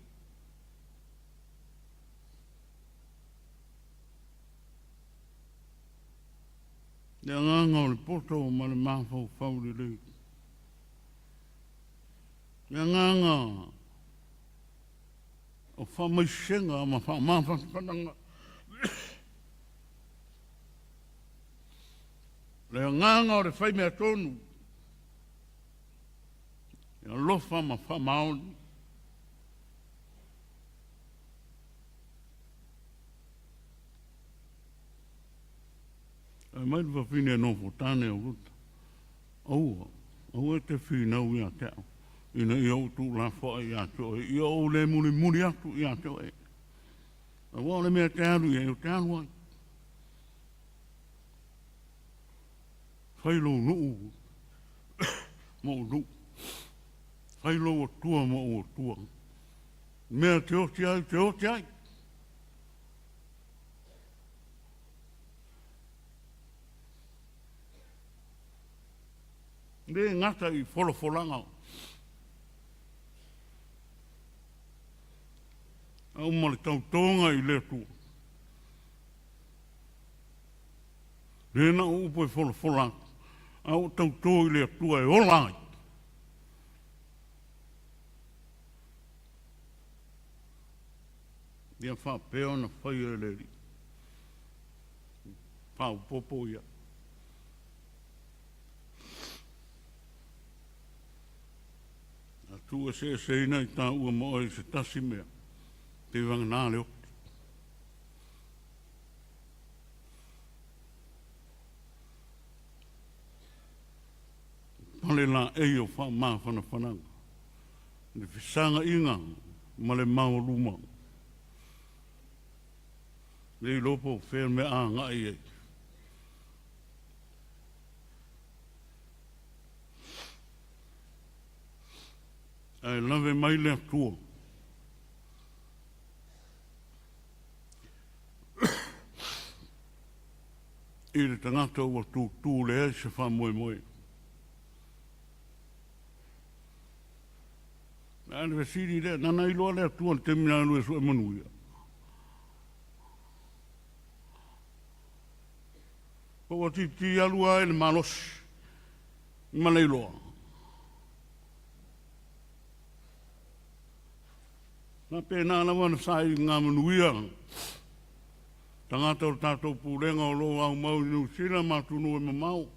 Le agaga o le poto ma le mafaufau lelei. Le agaga o faamaisega ma faamafanafanaga. Le agaga o le faimea tonu. E alofa ma faamaoni. Ae mai le fafine nofo tane o Ruta, Aua, aua e te finau ia te au, ina ia ou tuulafoai ia te oe, ia ou le mulimuli atu ia te oe. Aua o le mea e te alu i ai, ou te alu ai. Fai lou nuu ma ou nuu. Fai lou Atua ma ou Atua. Mea te oti ai, te oti ai. Le gata i folafolaga a uma le tautoga i le Atua. Le na o upu e folafola atu, a o tautō i le Atua e ola ai. Ia faapea ona faia e le Alii. Faaopoopo ia. A tuueseeseina i taua ma oe i se tasi mea, te vagana le oti. Pale laei o faamafanafanaga, le fesagaʻiga ma le maoaluma. Le iloa po o fea le mea a agai ai. Ae lave mai le Atua. I le tagata ua tūtū leai se faamoemoe. A le fesili lea, nana iloa le Atua i le taimi na alu e sue manuia. Po ua titi alu ai le malosi ma le iloa. Faapena lava na sailiga manuia tagata o le tatou pulega o lo o aumau i Niu Sila ma atunuu e mamao.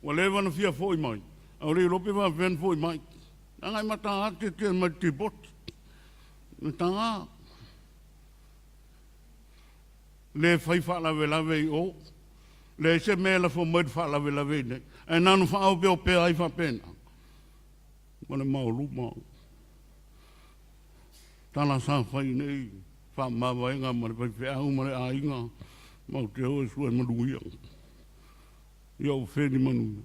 Ua leva ona fia foi mai, a o le iloa pe faapefea ona foi mai. Leaga e mataga tietie mai le tipoti. Mataga. Le fai faalavelave i o. Leai se mea e lafo mai le faalavelave i nei. Ae na ona faaopeopea ai faapena. Ma le maoluma. Tala sa fai nei faamavaega ma le faifeau ma le aiga matou te o e sue manuia. Ia ou feni manuia.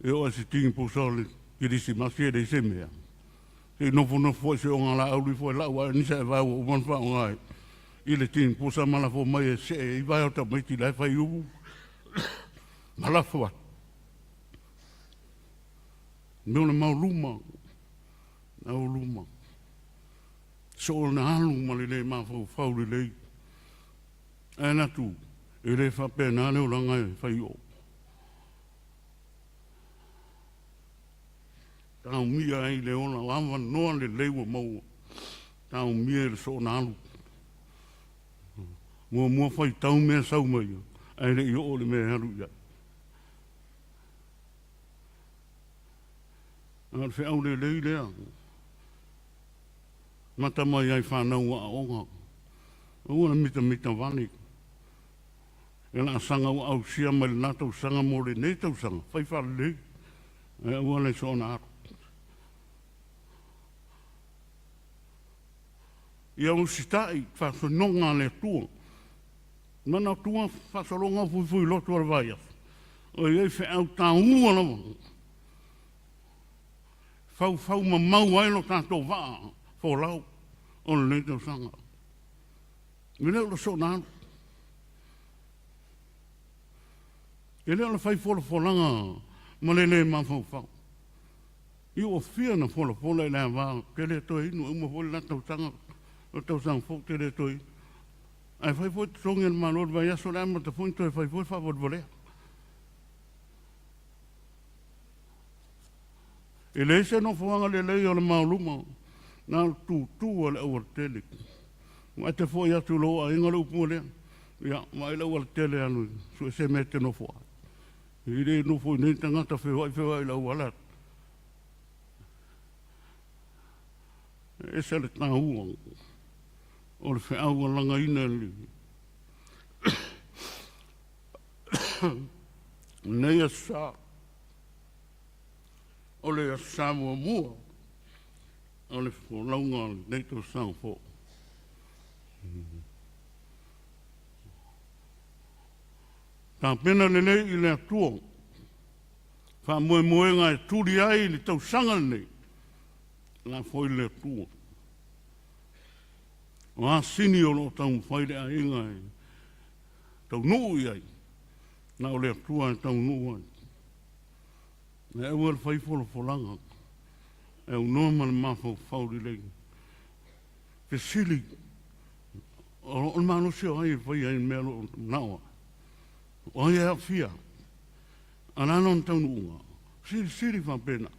E oo lava i se tiniposa o le Kerisimasi e leai se mea. Se i nofonofo foi se ogalaau ifo e lau ae nisa e vae ua uma ona faaaoga i le tiniposa ma lafo mai e see ai vae o tamaiti la e fai umu ma lafo atu. Mea o le maoluma, maoluma. Soona alu ma le lē mafaufau lelei. Ae manatu, e le faapena le olaga e fai o. Taumia ai le ola avanoa lelei ua maua. Taumia i le soona alu. Muamua faitau mea sau mai ae le i oo le mea e alu i ai. A o le feau lelei lea. Mata mai ai fanau aoga. Aua le mitamita vale. E laasaga ua ausia mai lena tausaga mo lenei tausaga, fai faalelei, ae aua le soona alu. Ia usitaʻi faasinoga a le Atua. Manatua faasologa o fuifui lotu o le vaiaso. O iai feau taua lava. Faufau mamau ai lo tatou vaa folau o lenei tausaga. E le o le soona alu. E le o le fai folafolaga ma le lē mafaufau. Ia ua fia na folafola i le ava ou te le toe inu e uma foi le la tausaga, o le tausaga fou ou te le toe inu. Ae fai foi totogi e le Malo i le vaiaso o le amata foi ona toe fai foi le faavalevalea. E leai se nofoaga lelei o le maoluma, na o le tutu a le aualatele. Ua e te foi atu i lou aiga le upu lea, ia vaai le aualatele e alu e sue se mea e te nofo ai. E le nofo i inei le tagata feoai feoai i le auala. E ese le taua o le feau ua lagaina e lenei Aso Sa. O le Aso Sa muamua o le folauga o lenei tausaga fou. Tapena lelei i le Atua faamoemoega e tuli ai le tausaga lenei, lafo i le Atua. O a sini o lo o taumafai le aiga e taunuu i ai, na o le Atua e taunuu ai. E aua le fai folafolaga, e aunoa ma le mafaufau lelei. Fesili, o le malosi o ai e fai ai le mea o lo o manao ai? O ai e aafia? A o le a lona taunuuga? Silisili faapena.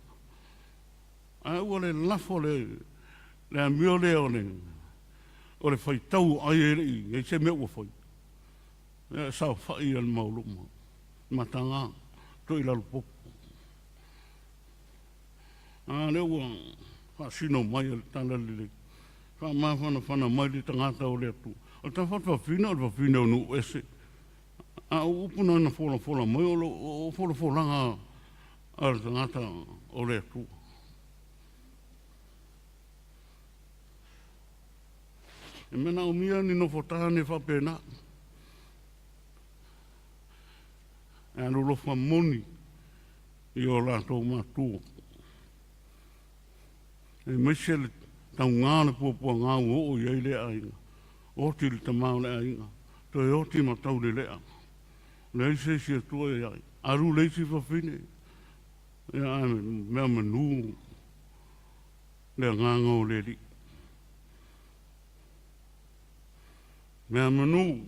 Ae aua le lafo le amio lea o le faitau o ai e le i i ai se mea ua fai. E saofai a le mauluma, mataga, toilalo popo. A lea ua faasino mai e le tala lelei, faamafanafana mai le tagata o le Atua. O le tafatafafine o le fafine o nuu ese. A o upu na na folafola mai o folafolaga a le tagata o le Atua. E manaomia ni nofotane faapena. E alolofa moni i o latou matua. Aemaise le taugā o le puapuagā ua oo i ai lea aiga. Oti le tama o le aiga, toe oti ma taulelea. Leai se isi e tua i ai. Alu le isi fafine, ia ae mea manu le agaga o le Alii. Mea manu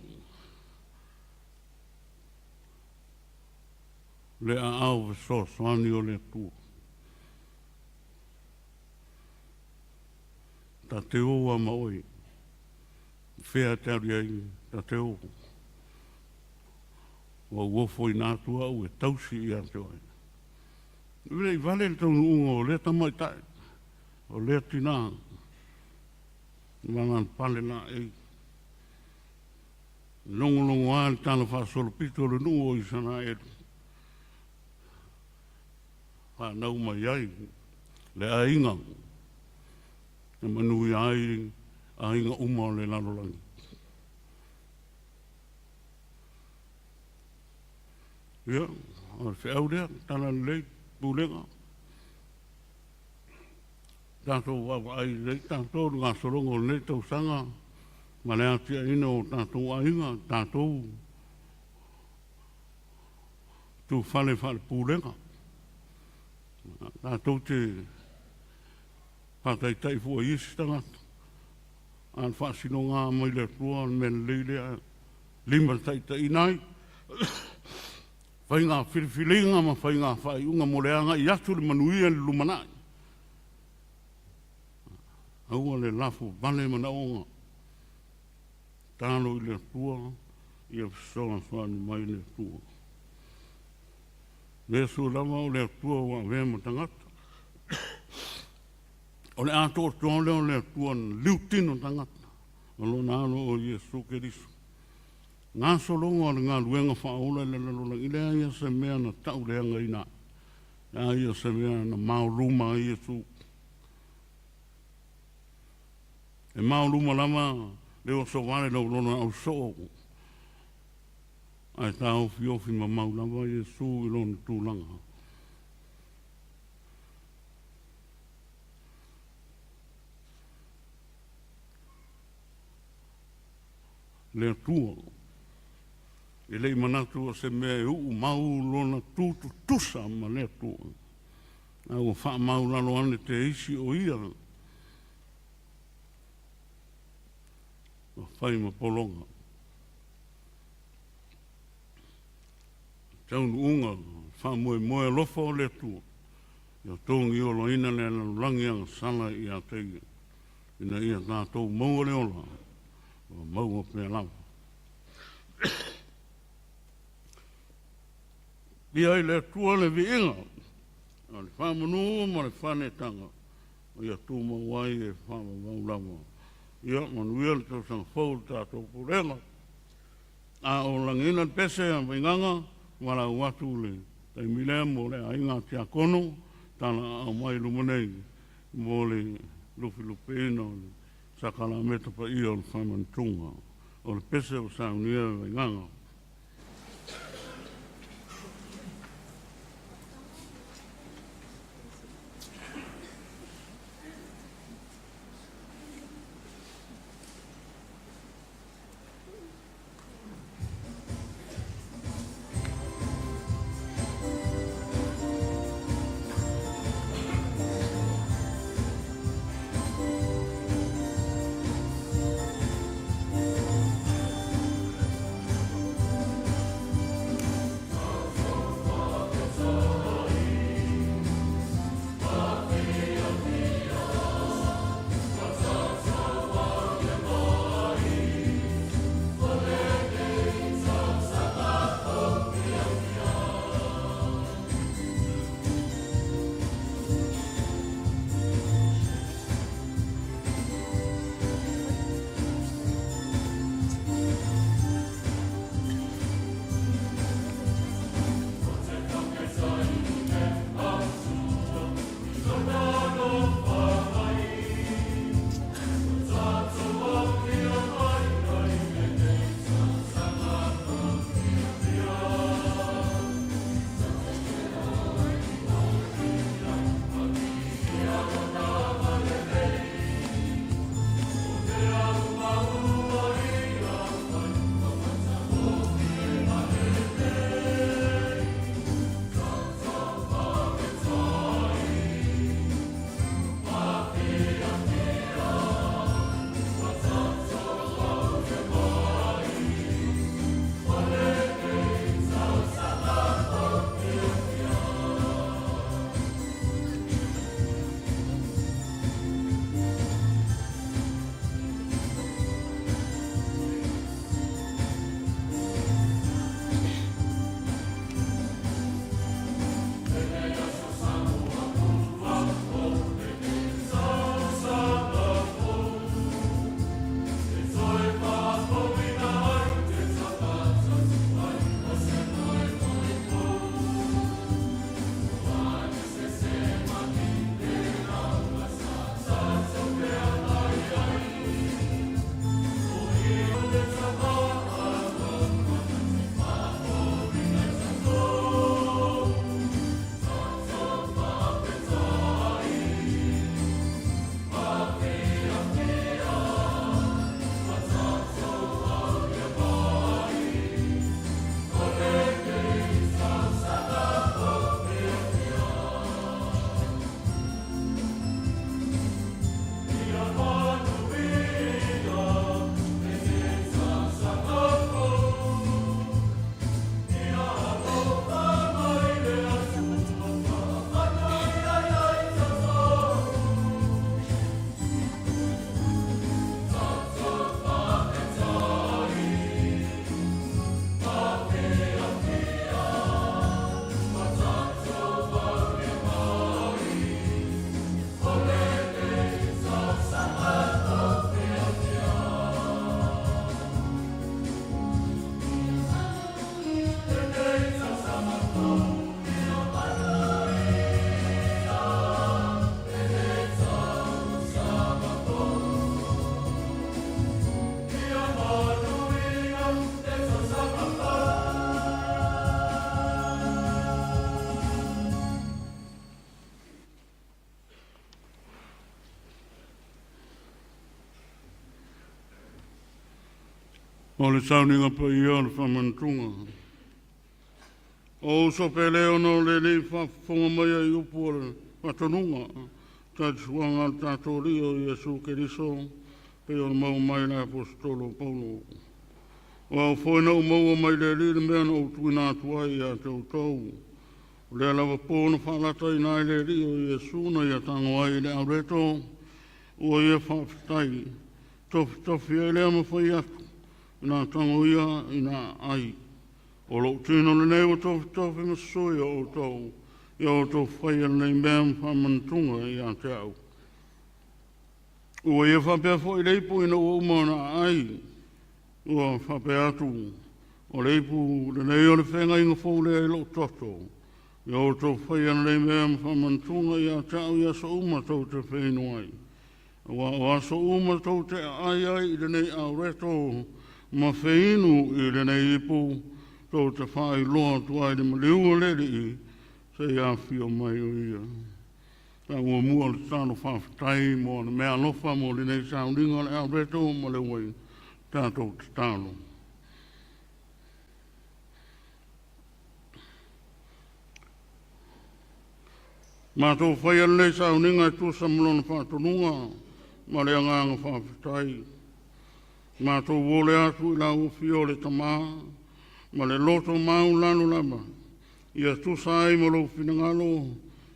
le aao fesoasoani o le Atua. Ta te o a ma oe, fea te alu i ai, ta te o. Ua ou ofo ina atu au e tausi ia te oe. Le i vale le taunuuga o lea tamaitai, o lea tinā, valan pale laei. Logologo a le tala faasolopito o le nuu o Isaraelu. Whanau mai ai le aiga e manuia ai aiga uma o le lalolagi. Ia, o le feau lea, tala lelei, pulega. Tatou vaavaai lelei tatou le gasologa o lenei tausaga ma le atiaeina o tatou aiga, tatou tufale faalepulega. Tatou te faataitai fua i isi tagata, a o le faasinoga mai le Atua o le mea lelei lea lima taitaiina ai faiga filifiliga ma faiga faaiuga mo le agai atu le manuia i le lumanai. Aua le lafo vale manaoga. Talo i le Atua, ia fesoasoani mai le Atua. Iesu lava o le Atua ua avea ma tagata. O le atoatoa lea o le Atua na liutino tagata o lona alo o Iesu Keriso. Gasologa o le galuega faaola i le lalolagi, leai ia se mea na tauleagaina ai, leai ia se mea na maoluma ai Iesu. E maoluma lava le oso vale lou lona ausoo, ae taofiofi mamau lava Iesu i lona tulaga. Le Atua, e le'i manatu o se mea e u'u mau lona tututusa ma le Atua, a ua fa'amaulalo ane te isi o ia ma fai ma pologa. Taunu'uga fa'amoemoe alofa o le Atua, ia togi olaina le lalolagi agasala ia te ia, ina ia tatou maua le ola, ua maua pea lava. Ia i le Atua le viiga, o le fa'amanū ma le fanetaga, o ia tumau ai e fa'avavau lava. Ia manuia le tausaga fou le tatou pulega. A o lagiina le pese a Vaigaga, valaau atu le taimi lea mo le aiga tiakono, tala aao mai luma nei mo le lufilufiina o le sakalameta paia o le faamanatuga o le pese o saunia e Vaigaga. O le sauniga paia o le faamanatuga. O uso pele ona o le alii faafofoga mai ai i upu o le faatonuga, tautuaga a le tatou Alii o Iesu Keriso, pei ona maua mai le Aposetolo o Paulo. O au foi na ou maua mai le Alii le mea na ou tuuina atu ai ia te outou. O lea lava po na faalataina ai le Alii o Iesu na ia tago ai i le aureto, ua ia faafetai, tofitofi ai lea ma fai atu, ina tago ia ina ai. O lou tino lenei ua tofitofi ma sui o outou, ia outou faia lenei mea ma faamanatuga ia te au. Ua ia faapea foi le ipu ina ua uma ona aai, ua faapea atu, o le ipu lenei o le feagaiga fou lea i lou toto. Ia outou faia lenei mea ma faamanatuga ia te au i aso uma tou te feinu ai. Aua o aso uma tou te aai ai i lenei aureto ma feinu i lenei ipu, tou te faailoa atu ai le maliu o le Alii, seia afio mai o ia. Faamuamua le tatalo faafetai mo ana meaalofa mo lenei sauniga o le aureto ma le uaina. Tatou tatalo. Matou faia lenei sauniga e tusa ma lona faatonuga ma le agaga faafetai. Matou ole atu i lau afio o le Tamā ma le loto maualalo lava, ia tusa ai ma lou finagalo,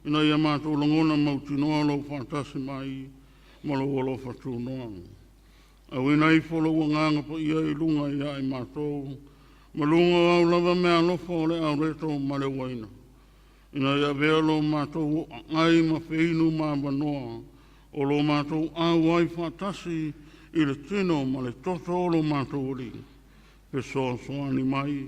ina ia matou lagona mautinoa lou faatasi mai ma lou alofa tunoa. Auina ifo lou agaga paia i luga ia i matou, ma luga o au lava meaalofa o le aureto ma le uaina, ina ia avea lo matou aai ma feinu ma avanoa, o lo matou auai faatasi i le tino ma le toto o lo matou Alii, fesoasoani mai,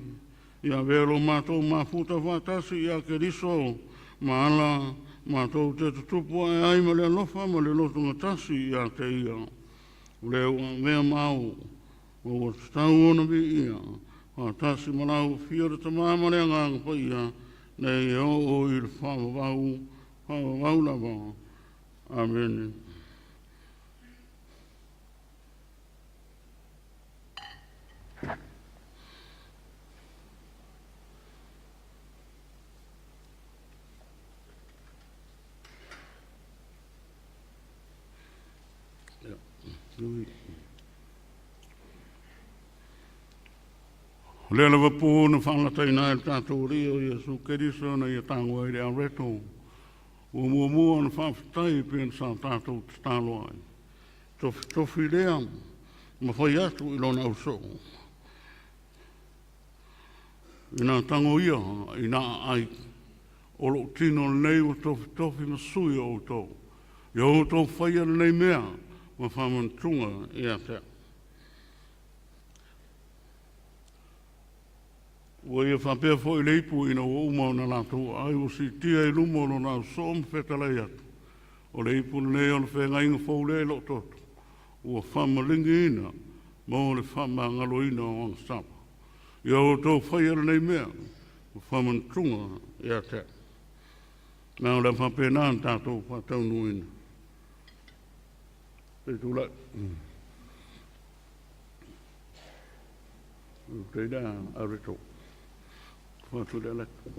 ia avea lo matou mafuta faatasi ia Keriso ma ala matou te tutupu ae ai ma le alofa ma le lotogatasi ia te ia. O lea ua avea ma ao, ma ua tatau ona viia, faatasi ma lau afio le Tamā ma le Agaga Paia, nei e oo i le faavavau, faavavau lava. Amene. O lea lava po na faalataina ai le tatou Alii o Iesu Keriso na ia tago ai le aureto, ua muamua ona faafetai pei ona sa tatou tatalo ai. Tofitofi lea ma fai atu i lona ausoo. Ina tago ia ina aai, o lou tino lenei ua tofitofi ma sui o outou. Ia outou faia lenei mea ma faamanatuga ia te au. Ua ia faapea foi le ipu ina ua uma ona latou aai, ua siitia i luma o lona ausoo ma fetalai atu, o le ipu lenei o le feagaiga fou lea i lou toto, ua faamaligiina mo le faamagaloina o agasala. Ia outou faia lenei mea ma faamanatuga ia te au. Ma o le a faapena na tatou faataunuuina. Se i tulai. Teila aureto. Fatu le alatu.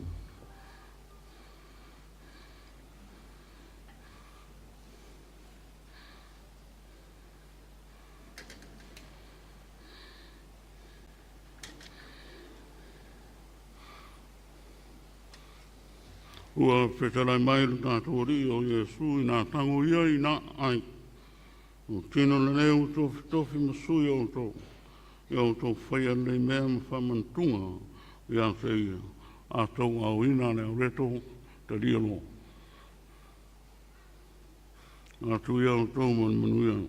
Ua fetalai mai le tatou Alii o Iesu ina tago ia ina ai. O tino lenei ua tofitofi ma sui o outou, ia outou faia lenei mea ma faamanatuga ia te ia, a tou aoina le aureto talia loa. Atu ia outou ma le manuia.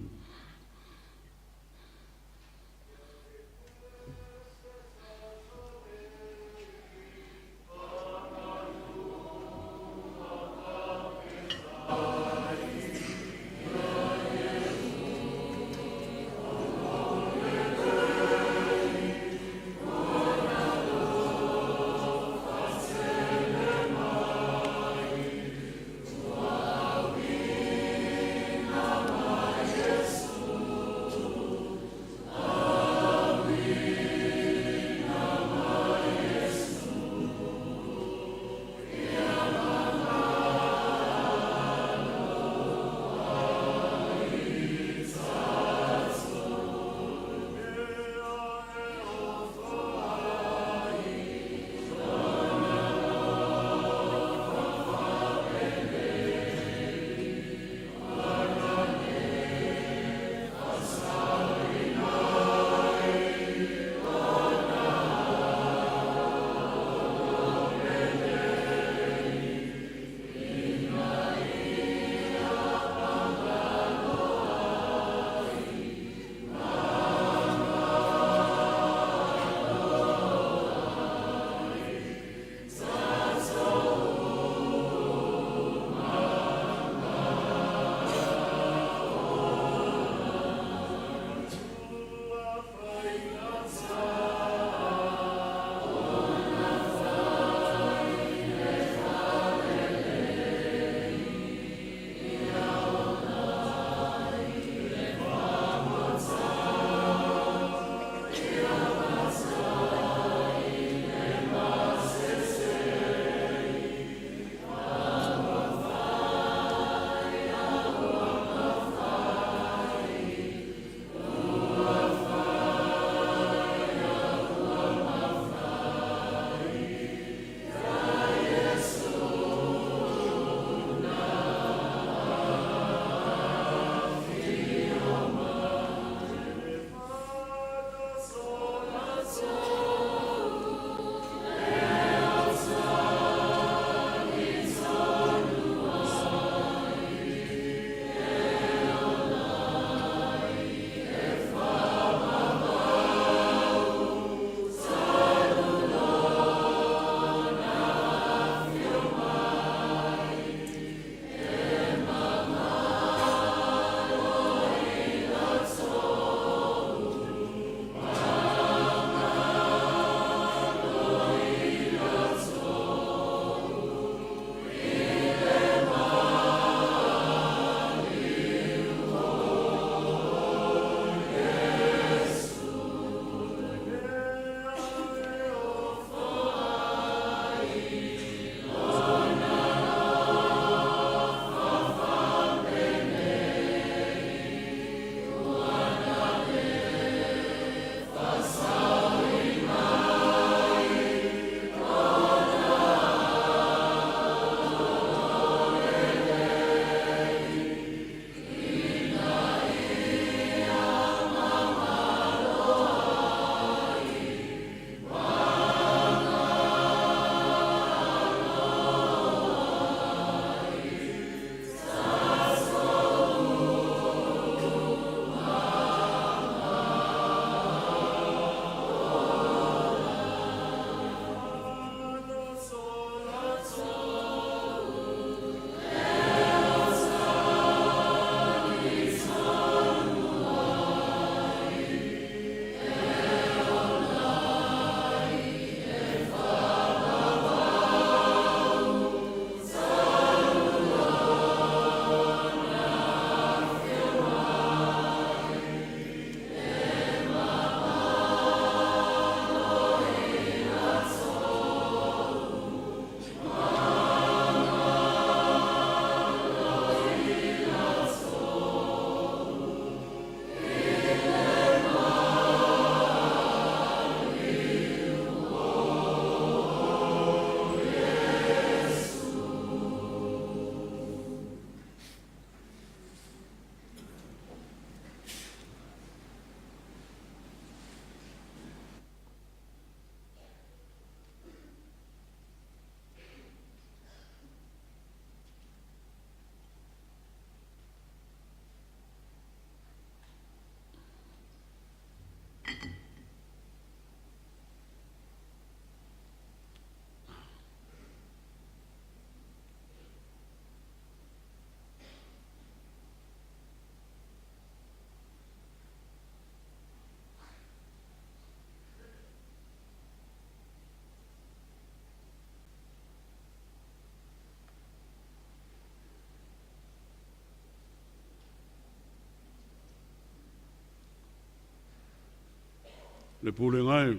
Le pulega e,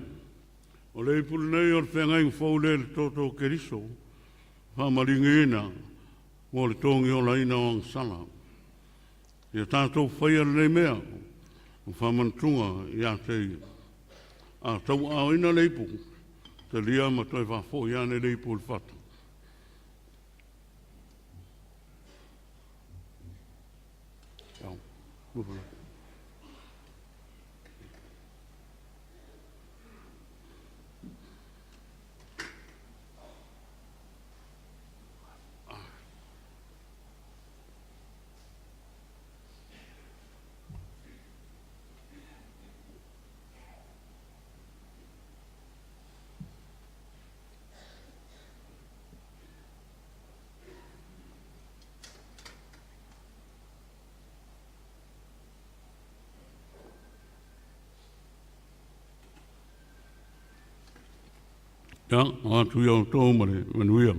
o le ipu lenei o le feagaiga fou lea i le toto o Keriso, faamaligiina mo le togiolaina o agasala. Ia tatou faia lenei mea o faamanatuga ia te ia. A tauaaoina le ipu, talia ma toe faafoi ane le ipu i le fata. Ia, o atu i outou ma le manuia.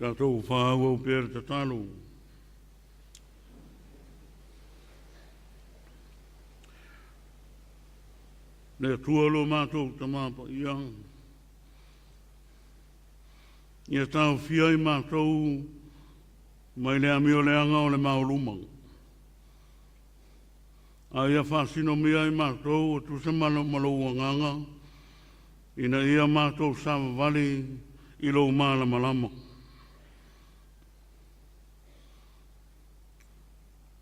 Tatou faaauau pea le tatalo. Le Atua lo matou Tama Paia, ia taofia i matou mai le amioleaga o le maoluma. A ia faasinomia i matou o tusa ma lou agaga, ina ia matou savavali i lou malamalama.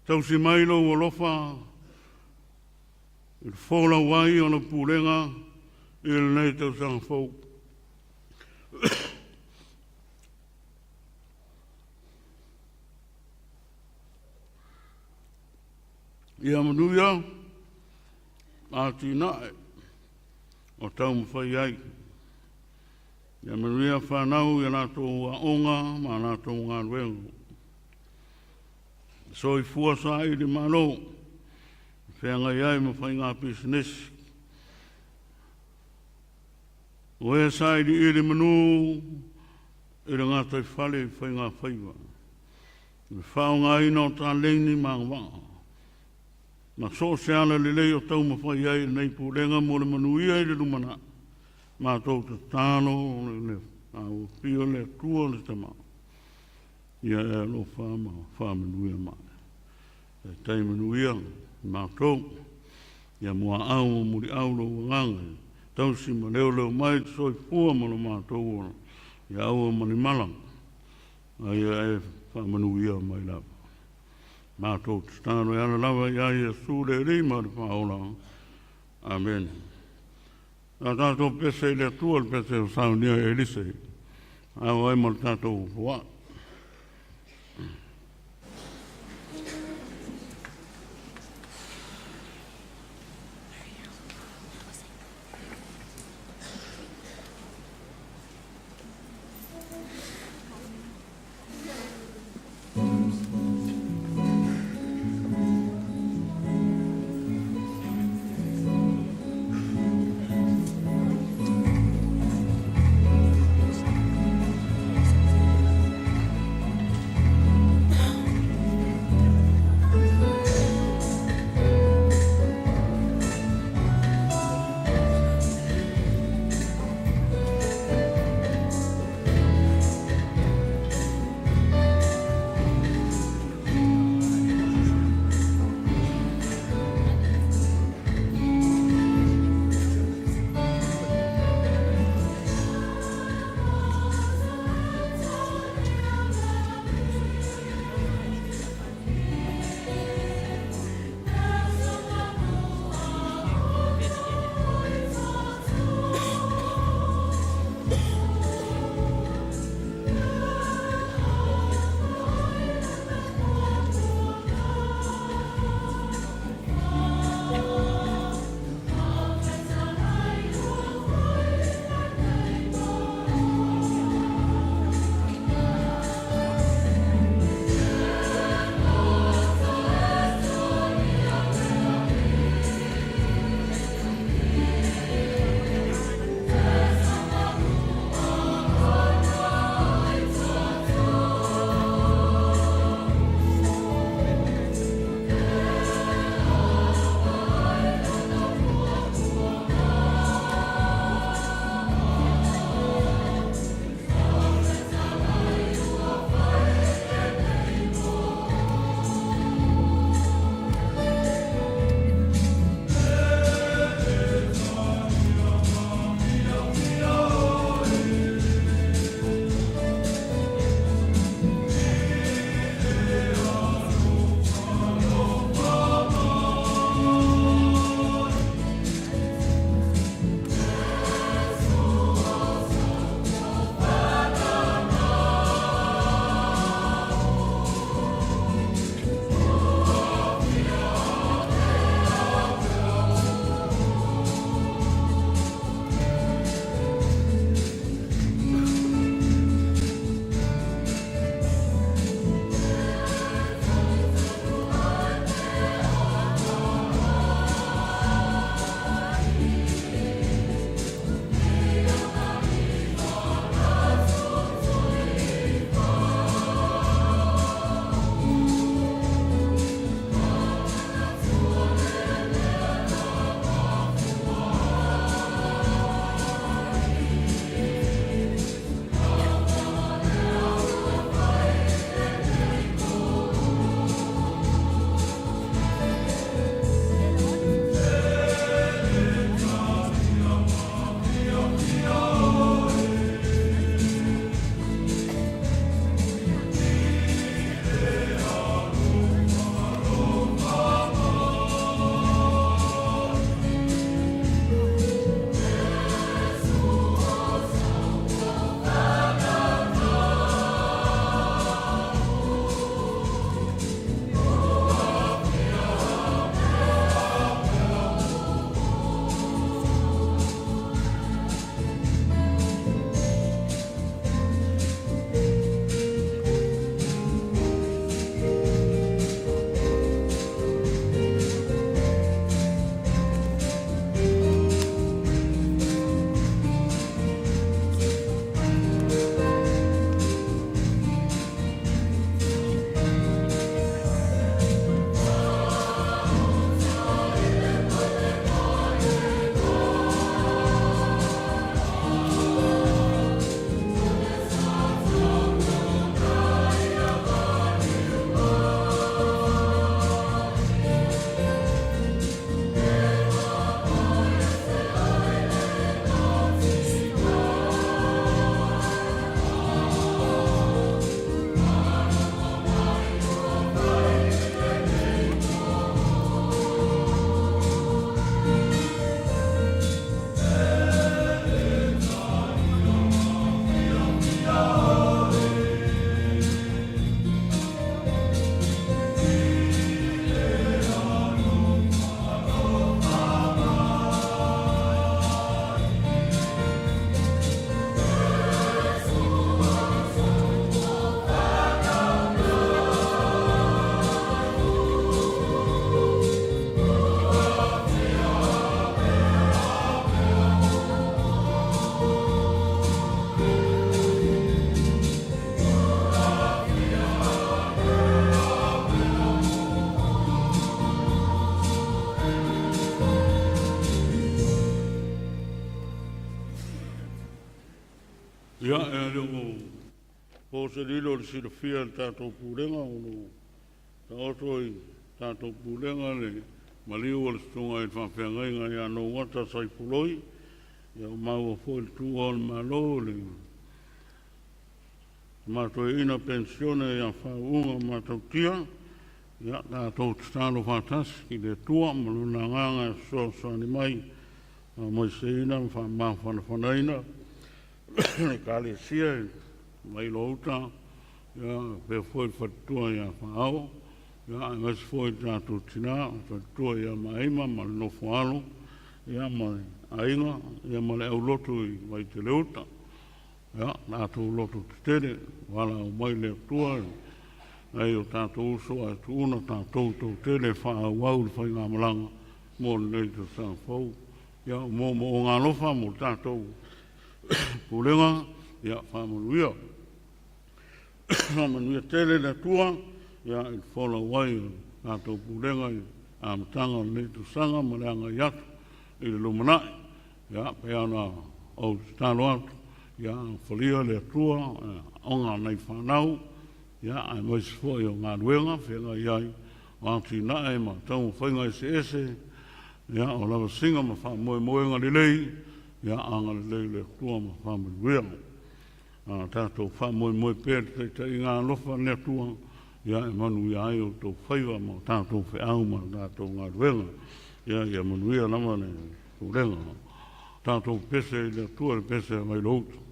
Tausi mai lou alofa i le folau ai o le pulega i lenei tausaga fou. Ia manuia atinae o taumafai ai. Ia manuia whanau i latou aoga ma latou galuega. Soifua saili malo, feagai ai ma faiga pisinisi. O e sailiili manu i le gataifale i faiga faiva. Le faaaogaina o taleni ma agavaa. Ma so o se ala lelei o taumafai ai lenei pulega mo le manuia i le lumanai. Matou tatalo le afio le Atua le Tama. Ia e alofa ma faamanuia mai. Taitai manuia matou. Ia muaau ma muliau lou agaga. Tausi ma leoleo mai le soifua ma lo matou ola. Ia aua ma ni mala. A ia e faamanuia mai lava. Matou tatalo e ala lava ia Iesu le Alii ma le Faaola. Amen. A tatou pese i le Atua le pese o saunia e Elise. Ao ai ma le tatou foai. Ia, e le o po se lilo i le silafia e le tatou Pulega o lo o taoto i tatou Pulega le maliu o le Susuga i le Faafeagaiga ia Nouata Saifoloi, ia ua maua foi le tuua o le Malo i le Tama Toeaina Penisione ia Faauuga Matautia. Ia, tatou tatalo faatasi i le Atua ma Lona Agaga e fesoasoani mai, faamaiseina ma faamafanafanaina le Ekalesia i Vailoa Uta, ia, faapea foi le faletua ia Faaao, ia, aemaise foi le tatou tina, le faletua ia Maima ma le nofo a alo, ia, ma le aiga, ia, ma le aulotu i Vaitele Uta. Ia, tatou loto tetele, valaau mai le Atua i nai o tatou uso ae tuuna tatou toatele e faaauau le faigamalaga mo lenei tausaga fou. Ia, o moomooga alofa mo le tatou pulega, ia faamanuia. Faamanuia tele le Atua ia i le folau ai o le tatou pulega i le amataga o lenei tausaga ma le agai atu i le lumanai. Ia, pei ona ou tatalo atu, ia alofalia le Atua aoga a nai fanau, ia, aemaise foi o galuega feagai ai, o atinae ma taumafaiga eseese, ia, o lavasiga ma faamoemoega lelei, ia agalelei le Atua ma faamanuia. A tatou faamoemoe pea i le taitaiga alofa a le Atua, ia e manuia ai outou faiva ma o tatou feau ma tatou galuega. Ia, ia manuia lava le pulega. Tatou pese i le Atua i le pese a Vailouta.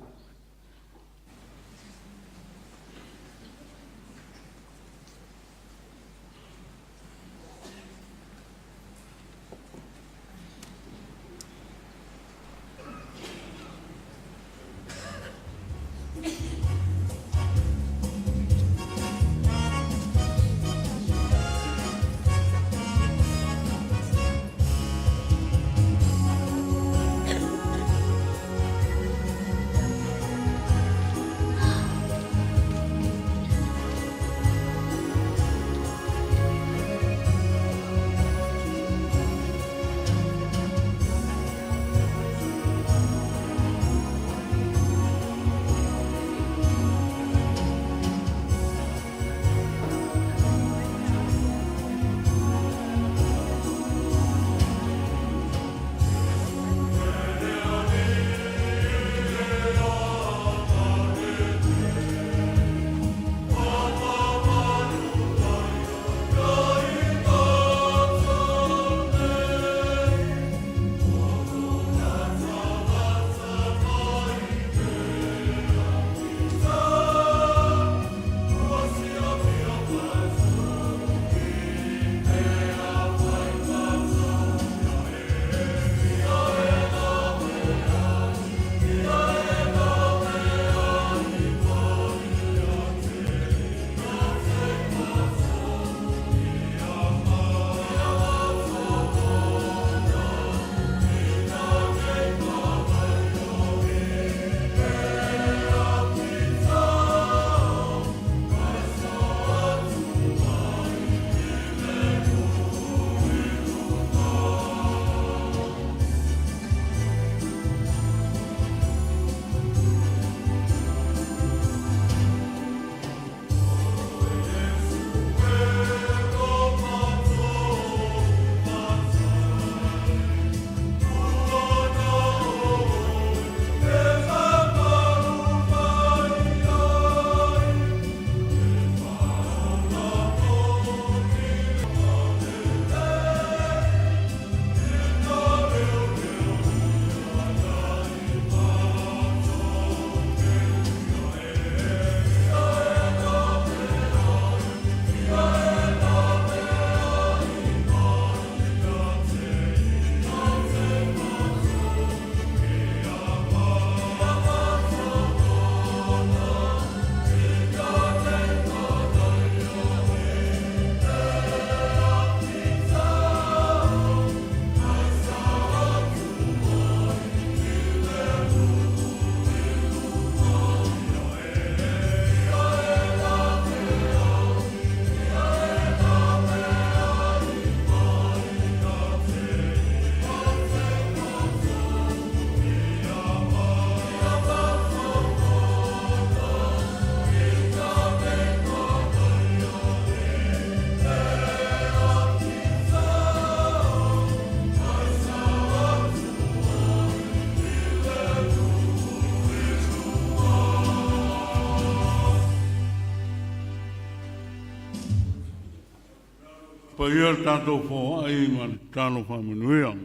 Faapaia le tatou foai ma le tatalo faamanuia.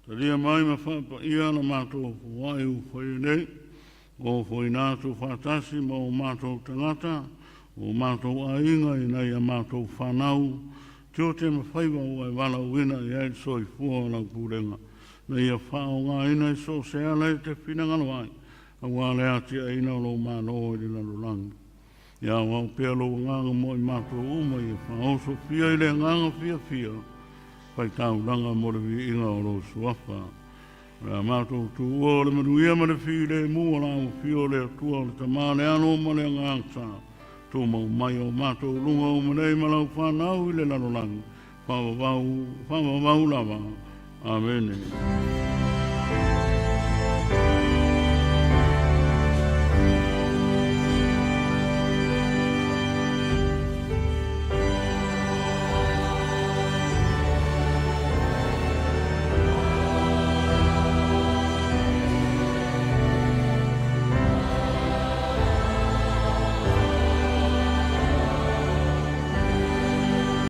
Talia mai ma faapaia la matou foai ua faia nei, o foina atu faatasi ma o matou tagata, o matou aiga i nai a matou fanau, tiute ma faiva ua e valaauina i ai le soifua o lau pulega, na ia faaaogaina i so o se ala e te finagalo ai, auā le atiaeina o lou Malo i le lalolagi. Ia aoao pea lou agaga mo i matou uma ia faaoso fia i le agaga fiafia, faitaulaga mo le viiga o lou suafa. O le a matou tuua o le manuia ma le filemu o la afio o le Atua o le Tama, le Alo ma le Agaga Sa, tumau mai o matou luga uma nei ma lau fanau i le lalolagi, faavavau, faavavau lava. Amene.